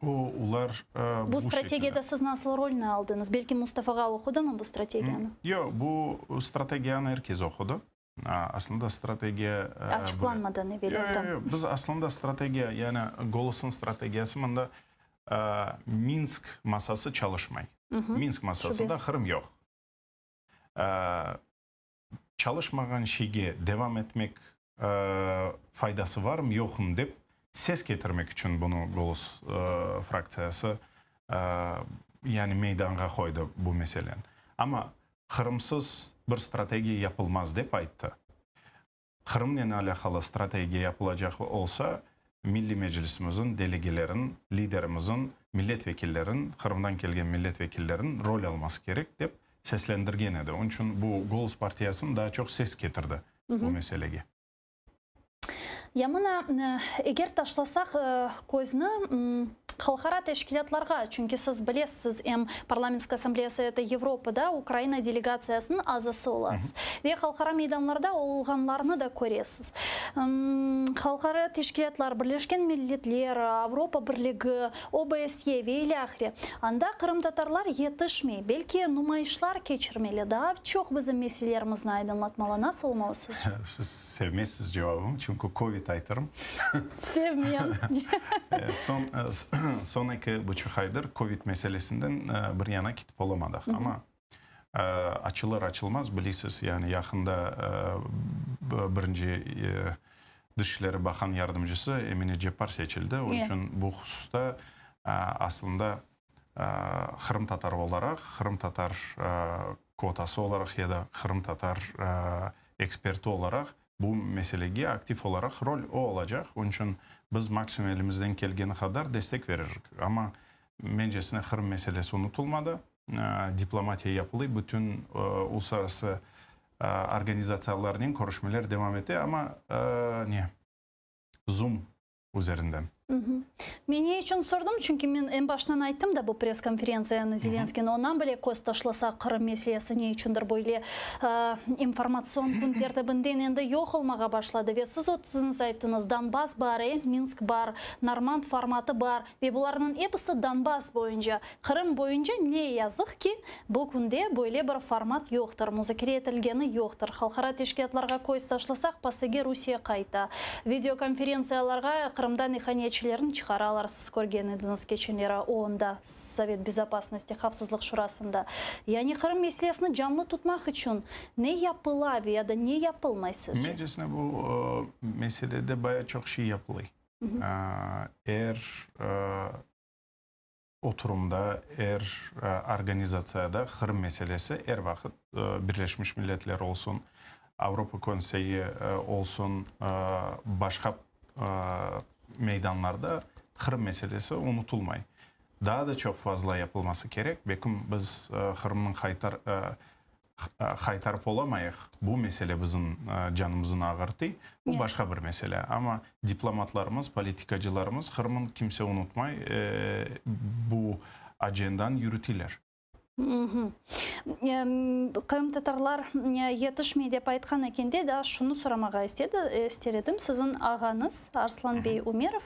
O, olar Bu bu strategiyada şekilde. siz nasıl rolni aldıñız? Belki Mustafağa oqudımı bu strategiyanı? Yoq, bu strategiyanı er kes oqudı. Aslında strategiya böyle. Açıqlanmadan evel Yoq, yoq, tam. yoq. Biz aslında strategiya, yani Golosnıñ strategiyası mında Minsk masası çalışmay. Minsk masasında Şübesiz. Qırım yoq. Çalışmağan şeyge devam etmek faydası varmı, yoqmı dep ses ketirmek içün bunı Golos fraktsiyası yani meydanğa qoydı bu meseleni. Amma Qırımsız bir strategiya yapılmaz dep ayttı. Qırımnen alâqalı strategiya yapılacaq olsa, Milliy Meclisimizin delegelerin, liderimizin, millet vekillerin, Qırımdan kelgen millet vekillerin rol alması kerek, dep seslendirgen edi. Onıñ içün bu Golos partiyasınıñ daa çoq ses ketirdi bu meselege. Ya mına, eger taşlasaq közni halqara teşkilâtlarğa, çünki siz bilesiz, em Parlamentskaya Assambleya Soveta Yevropada Ukraina delegatsiyasınıñ azası olasız ve halqara meydanlarda olğanlarnı da köresiz. Halqara teşkilâtlar, Birleşken Milletler, Avropa Birligi, OBSE ve ilâhre, anda qırımtatarlar yetişmey, belki numayışlar keçirmeli, daa çoq bizim meselelerimizni aydınlatmalı. Nasıl olmalı sizce? Siz sevmezsiz cevabım, çünki kovid aytırım. Sevmeyim. Soñ, soñ 2,5 aydır kovid meselesinden bir yana ketip olamadıq. Amma açılır açılmaz, bilesiz, yani yaqında birinci Dış işleri baqan yardımcısı Emine Ceppar seçildi. Onıñ içün bu hususta aslında qırımtatar olaraq, qırımtatar kvotası olaraq ya da qırımtatar eksperti olaraq bu meselege aktiv olaraq rol o olacaq. Onıñ içün biz maksimum elimizden kelgeni qadar destek veririk. Amma mencesine Qırım meselesi unutılmadı. Diplomatiya yapılay, bütün uluslararası organizatsiyalarnen körüşmeler devam ete, amma ne, Zoom üzerinden. Men ne içün sordım, çünki men eñ başından ayttım da bu press-konferentsiyanı Zelenskiyniñ, ondan bile köz taşlasaq Qırım meselesi ne içündir böyle informatsion kün tertibinden endi yoq olmağa başladı ve siz özüñiz ayttıñız, Donbass bar, Minsk bar, Normand formatı bar ve bularnıñ episi Donbass boyunca, Qırım boyunca ne yazıq ki, bu künde böyle bir format yoqtır, muzakere etilgeni yoqtır. Halqara teşkilâtlarğa köz taşlasaq, PASEge Rusiye qayta. Videokonferentsiyalarğa Qırımdan ihanetçilerni çıqaralar, siz körgen ediñiz keçenleri OONda, Sovet Bezopasnosti, Havfsızlıq Şurasında. Yani Qırım meselesini canlı tutmaq içün ne yapıla ve ya da ne yapılmay sizce? Mencesine bu meselede baya çoq şey yapılay. Er oturımda, er organizatsiyada Qırım meselesi er vaqıt, Birleşmiş Milletler olsun, Avropa Konseyi olsun, başqa meydanlarda Qırım meselesi unutılmay. Daa da çoq fazla yapılması kerek. Belkim biz Qırımnıñ qaytarıp olamayıq, bu mesele bizim canımıznı ağırtıy, bu başqa bir mesele. Amma diplomatlarımız, politikacılarımız Qırımnı kimse unutmay, bu acendanı yürütiler. Qırımtatarlar yetişmey dep aytqan ekende, daa şunı soramağa ister edim, siziñ ağañız Arslan bey Umerov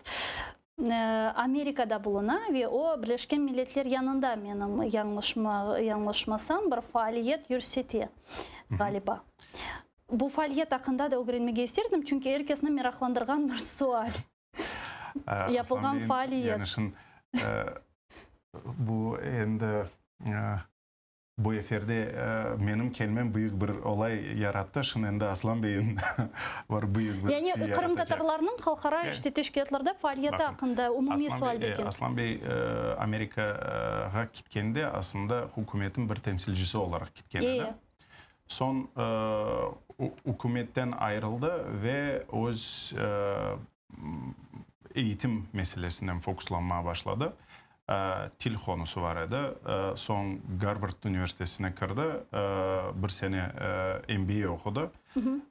Amerikada buluna ve o, Birleşken Milletler yanında, menim yañlışmasam, bir faaliyet yürsete, ğaliba. Bu faaliyet aqqında da ögrenmege isterdim, çünki er kesni meraqlandırğan bir sual. Yapılğan faaliyet. Yani şimdi bu endi Bu efirde menim kelmem büyük bir olay yarattı, şimdi endi Aslan beyim bir büyük bir Yani şey yaratacaq. qırımtatarlarnıñ halqara işte teşkilâtlarda faaliyeti aqqında umumiy sual bergen. Aslan bey Amerikağa ketkende aslında hükümetin bir temsilcisi olaraq ketken edi. Soñ ükümetten ayrıldı ve öz eğitim meselesinen fokuslanmağa başladı. Til konusu var edi. Soñ Garvard üniversitesine kirdi, bir sene MBA oqudı.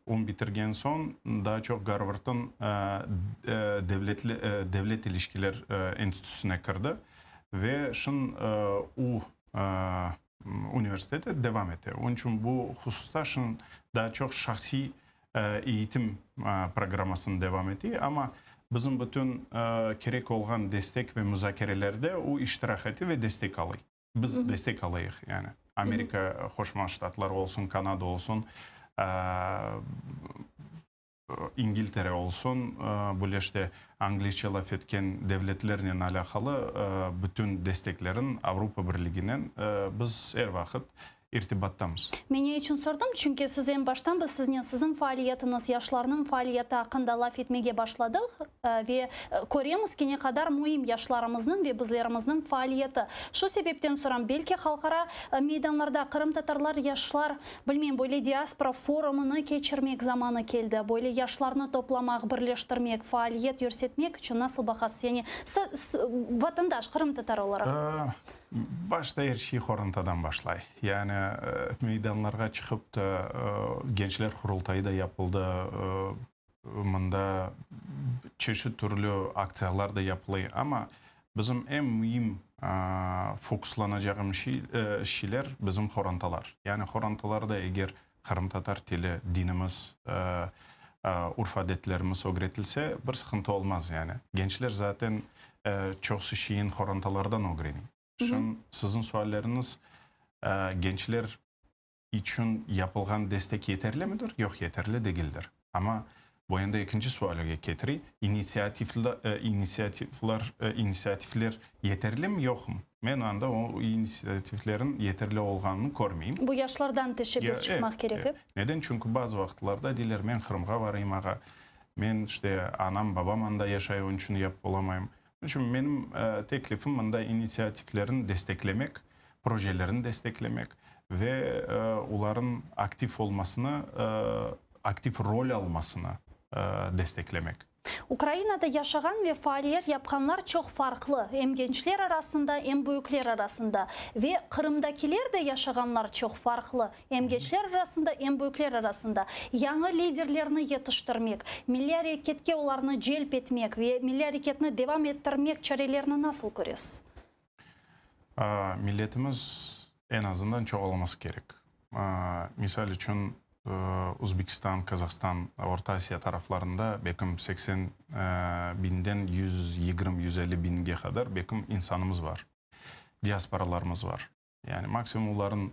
Onı bitirgen soñ daa çoq Garvard'ın devletli devlet ilişkiler enstitüsine kirdi ve şın u üniversitede devam ete. Onıñ içün bu hususta şın daa çoq şahsiy eğitim programmasını devam ete, amma. Bizim bütün kerek olğan destek ve muzakerelerde o iştirak ete ve destek alıy. Biz destek alayıq, yani Amerika Qoşma Ştatları olsun, Kanada olsun, İngiltere olsun, böyle işte anglizce laf etken devletlernen alâqalı bütün desteklerin Avropa Birliginen biz er vaqıt irtibattamız. Men ne içün sordım? Çünki siz eñ baştan biz siznen siziñ faaliyetiñiz, yaşlarnıñ faaliyeti aqqında laf etmege başladıq ve köremiz ki, ne qadar müim yaşlarımıznıñ ve bizlerimizniñ faaliyeti. Şu sebepten soram, belki halqara meydanlarda qırımtatarlar, yaşlar, bilmeyim, böyle diaspora forumını keçirmek zamanı keldi, böyle yaşlarnı toplamaq, birleştirmek, faaliyet yürsetmek içün nasıl baqasız? Yani, vatandaş, qırımtatar olaraq. Başta er şey qorantadan başlay. Yani meydanlarğa çıqıp da, Gençler Qurultayı da yapıldı, mında çeşit türlü aktsiyalar da yapılay. Amma bizim eñ müim fokuslanacağım şeyler bizim qorantalar. Yani qorantalarda eger qırımtatar tili, dinimiz, urf-adetlerimiz ögretilse, bir sıqıntı olmaz. Yani gençler zaten çoqusı şeyin qorantalardan ögrene. Şunıñ siziñ sualleriñiz, gençler içün yapılğan destek yeterli midir? Yoq, yeterli degildir. Amma bu endi ekinci sualge ketire, inisiativlar, inisiativler yeterlimi, yoqmı? Men anda o inisiativlerin yeterli olğanını körmeyim. Bu yaşlardan teşebbüs çıqmaq kerek, e? Neden? Çünki bazı vaqıtlarda deyler, men Qırımğa barayım, ağa, men işte anam, babam anda yaşay, onıñ içün yapıp olamayım. Onıñ içün menim teklifim mında inisiativlerini desteklemek, projelerini desteklemek ve olarnıñ aktiv olmasını, aktiv rol almasını desteklemek. Ukrainada yaşağan ve faaliyet yapqanlar çoq farqlı, em gençler arasında, em büyükler arasında. Ve Qırımdakiler de yaşağanlar çoq farqlı, em gençler arasında, em büyükler arasında. Yañı liderlerni yetiştirmek, milliy areketke olarnı celp etmek ve milliy areketni devam ettirmek çarelerini nasıl köresiz? Milletimiz eñ azından çoğalması kerek. Misal içün, Uzbekistan, Kazahstan, Orta Asiya taraflarında belkim 80 biñden 120, 150 biñge qadar belkim insanımız bar, diasporalarımız bar. Yani maksimum olarnıñ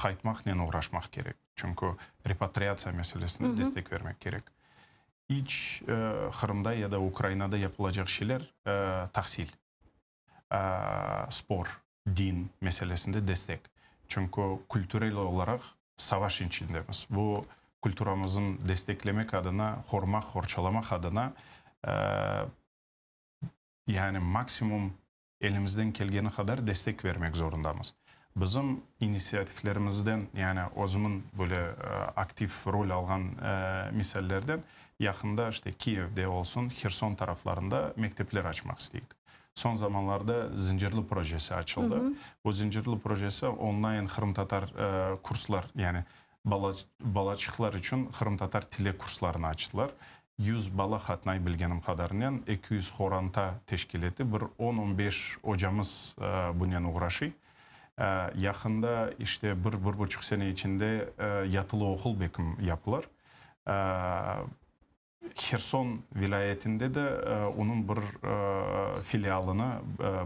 qaytmaqnen oğraşmaq kerek. Çünki repatriatsiya meselesine destek vermek kerek. İç Qırımda ya da Ukrainada yapılacaq şeyler tahsil, spor, din meselesinde destek. Çünki kültürel olaraq savaş içindemiz. Bu kültüramıznı desteklemek adına, qorumaq, qorçalamaq adına yani maksimum elimizden kelgeni qadar destek vermek zorundamız. Bizim inisiativlerimizden, yani özümiñ böyle aktiv rol alğan misallerden, yaqında işte Kiyevde olsun, Herson taraflarında mektepler açmaq isteyik. Soñ zamanlarda Zincirli projesi açıldı. Bu Zincirli projesi onlayn qırımtatar kurslar, yani balaçıqlar içün qırımtatar tili kurslarını açtılar. 100 bala qatnay bilgenim qadarınen, 200 qoranta teşkil etti. Bir on, on beş ocamız bunen oğraşıy. Yaqında, işte, bir, bir buçuq sene içinde yatılı oqul bekim yapılır. Herson vilâyetinde de onıñ bir filialını,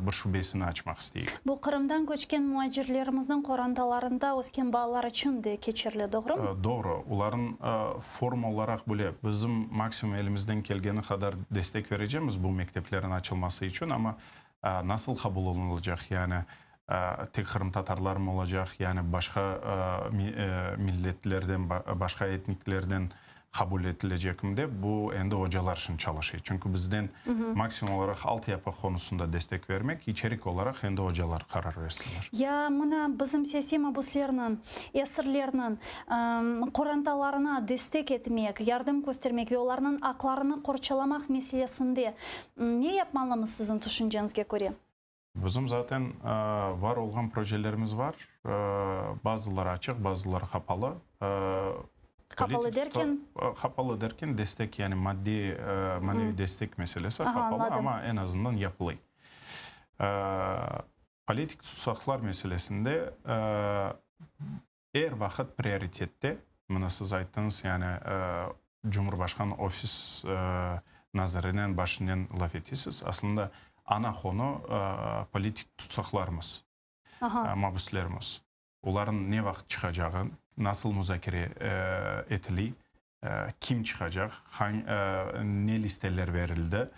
bir şubesini açmaq isteyik. Bu Qırımdan köçken muacirlerimizniñ qorantalarında ösken balalar içün de keçerli, doğrumı? Doğru. Olarnıñ forma olaraq bile bizim maksimum elimizden kelgeni qadar destek berecemiz bu mekteplerniñ açılması içün, amma nasıl qabul olunılacaq, yani tek qırımtatarlarmı olacaq, yani başqa milletlerden, başqa etniklerden qabul etilecekmi dep, bu endi ocalar şimdi çalışa. Çünki bizden maksimum olaraq altyapı qonusında destek vermek, içerik olaraq endi ocalar qarar versinler. Ya mına bizim siyasiy mabuslerniñ, esirlerniñ qorantalarına destek etmek, yardım köstermek ve olarnıñ aqlarını qorçalamaq meselesinde ne yapmalımız siziñ tüşünceñizge köre? Bizim zaten var olğan projelerimiz var. Bazıları açıq, bazıları qapalı. Qapalı derken? Qapalı derken destek, yani maddiy, maneviy destek meselesi qapalı, amma eñ azından yapılay. Politik tutsaqlar meselesinde er vaqıt prioritette, mına siz ayttıñız, yani Cumhurbaşqan ofis. nazarınen, başınen laf etesiz. Aslında ana qonu politik tutsaqlarımız, mabüslerimiz. Olarnıñ ne vaqıt çıqacağı, nasıl muzakere etile, kim çıqacaq, ne listeler berildi,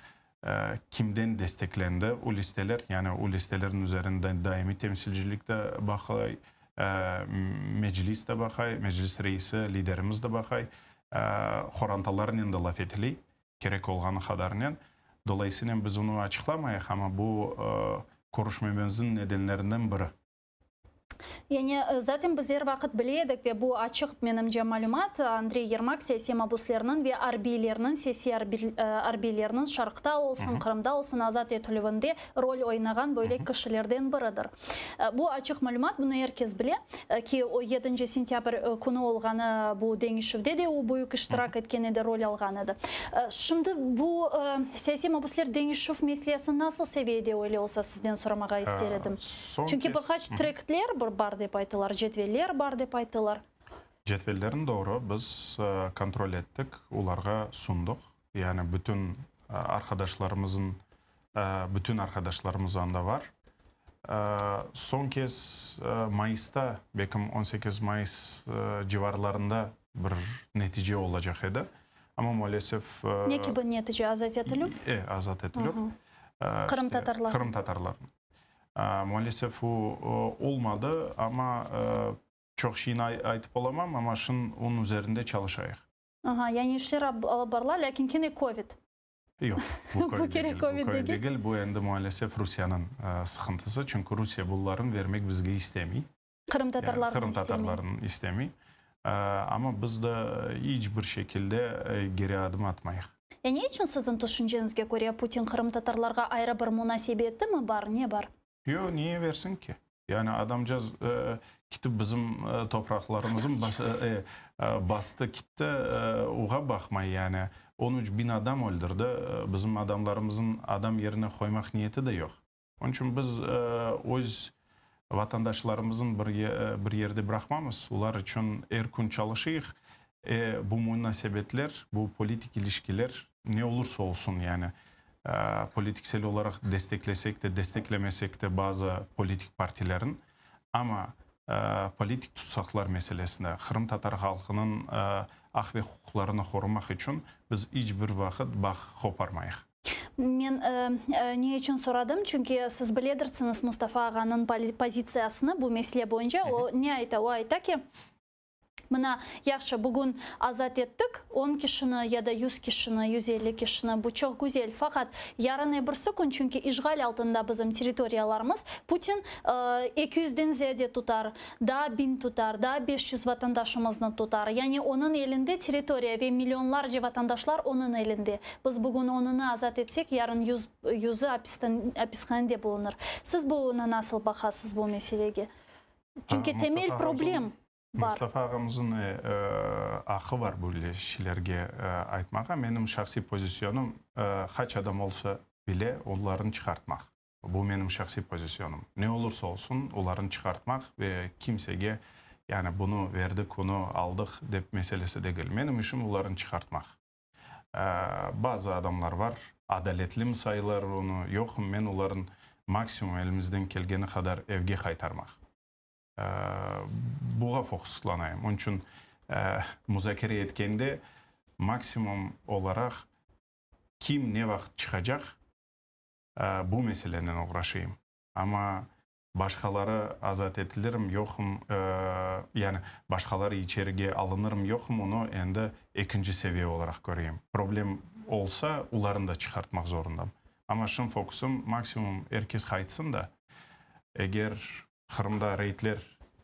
kimden desteklendi o listeler, yani o listelerniñ üzerinde daimiy temsilcilik de baqay, Meclis de baqay, Meclis reisi, liderimiz de baqay, qorantalarnen de laf etile, kerek olğanı qadarınen. Dolayısınen biz onı açıqlamayıq, amma bu körüşmemizniñ nedenlerinden biri. Yani, zaten biz er vaqıt bile edik ve bu açıq, menimce, malümat, Andrey Yermak siyasiy mabuslerniñ ve arbiylerniñ, siyasiy arbiylerniñ Şarqta olsun, Qırımda olsun azat etilüvinde rol oynağan böyle kişilerden biridir. Bu açıq malümat, bunı er kes bile, ki o yedinci sentâbr künü olğanı bu deñişüvde de o büyük iştirak etken edi, rol alğan edi. Şimdi bu siyasiy mabusler deñişüv meselesi nasıl seviyede öyle olsa sizden soramağa ister edim. Çünki bir qaç trektler bar dep aytılar, cedveller bar dep aytılar. Cedvellerni doğru biz kontrol ettik, olarğa sundıq. Yani bütün arqadaşlarımızın, bütün arqadaşlarımız anda var. Soñ kez mayısta, belkim 18 mayıs civarlarında bir netice olacaq edi. Amma maalesef... Ne kibi netice? Azat etilüv? E, azat etilüv. Qırımtatarlar. Qırımtatarlar. Maalesef o olmadı, amma çoq şeyni aytıp olamam, amma şın onıñ üzerinde çalışayıq. Aha, yani işler alıp barıla, lâkin kene kovid. Yoq, bu kovid degil, bu kovid degil, bu endi maalesef Rusiyeniñ sıqıntısı, çünki Rusiye bunların vermek bizge istemey. Qırımtatarlarnı Qırımtatarlarnı istemey. Amma biz de iç bir şekilde geri adım atmayıq. Ya ne içün siziñ tüşünceñizge köre Putin qırımtatarlarğa ayrı bir munasebeti mi bar, ne bar? Yoq, niye versin ki? Yani adamcaz kitip bizim topraqlarımızın bastı kitti, oğa baqmay yani. 13 bin adam öldürdi, bizim adamlarımızın adam yerine qoymaq niyeti de yoq. Onıñ içün biz öz vatandaşlarımızın bir yerde bıraqmamız, olar içün er kün çalışıyıq. Bu munasebetler, bu politik ilişkiler ne olursa olsun yani politiksel olaraq desteklesek de, desteklemesek de bazı politik partilerin, amma politik tutsaqlar meselesinde qırımtatar halqınıñ aq ve huquqlarını qorumaq içün biz iç bir vaqıt bağ qoparmayıq. Men ne içün soradım, çünki siz biledirsiñiz Mustafa ağanıñ pozitsiyasını bu mesele boyunca. O ne ayta? O ayta ki, Mına, yahşı, bugün azat ettik on kişini ya da yüz kişini, 150 kişini, bu çoq güzel. Faqat yarın ebirsi kün, çünki işğal altında bizim territoriyalarımız, Putin eki yüzden ziyade tutar, daa biñ tutar, daa 500 vatandaşımıznı tutar. Yani onıñ elinde territoriya ve millionlarca vatandaşlar onıñ elinde. Biz bugün onını azat etsek, yarın yüz, yüzü apishanede bulunır. Siz bunı nasıl baqasız bu meselege? Çünki temel problem bar. Mustafa ağamızın aqı bar böyle şeylerge aytmağa. Menim şahsiy pozisyonım, qaç adam olsa bile, onlarnı çıqartmaq. Bu menim şahsiy pozisyonım. Ne olursa olsun, olarnı çıqartmaq ve kimsege, yani bunı verdik, onı aldıq dep meselesi degil. Menim işim olarnı çıqartmaq. Bazı adamlar var, adaletlimi sayılar onı, yoqmı, men olarnı maksimum elimizden kelgeni qadar evge qaytarmaq. Buğa fokuslanayım. Onıñ içün muzakere etkende maksimum olaraq kim ne vaqıt çıqacaq, bu meselenen oğraşayım. Amma başqaları azat etilirmi, yoqmı, yani başqaları içerige alınırmı, yoqmı, onı endi ekinci seviye olaraq köreyim. Problem olsa, olarnı da çıqartmaq zorundam. Amma şimdi fokusım maksimum er kes qaytsın da, eger Qırımda reydler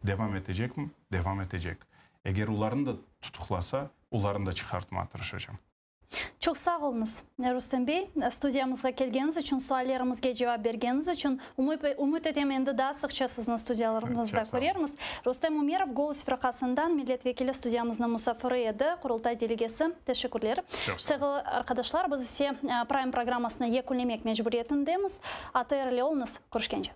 devam etecekmi? Devam etecek. Eger olarnı da tutuqlasa, olarnı da çıqartmağa tırışacam. Çoq sağ oluñız, Rustem bey, studiyamızğa kelgeniñiz içün, suallerimizge cevap bergeniñiz içün. Ümüt etem, endi daa sıqça sizni studiyalarımızda körermiz. Rustem Umerov, Golos firqasından millet vekili studiyamıznıñ musafiri edi, Qurultay delegesi. Teşekkürler. Sevgili arqadaşlar, biz ise Prime programmasını yekünlemek mecburiyetindemiz. ATR ile oluñız. Körüşkence.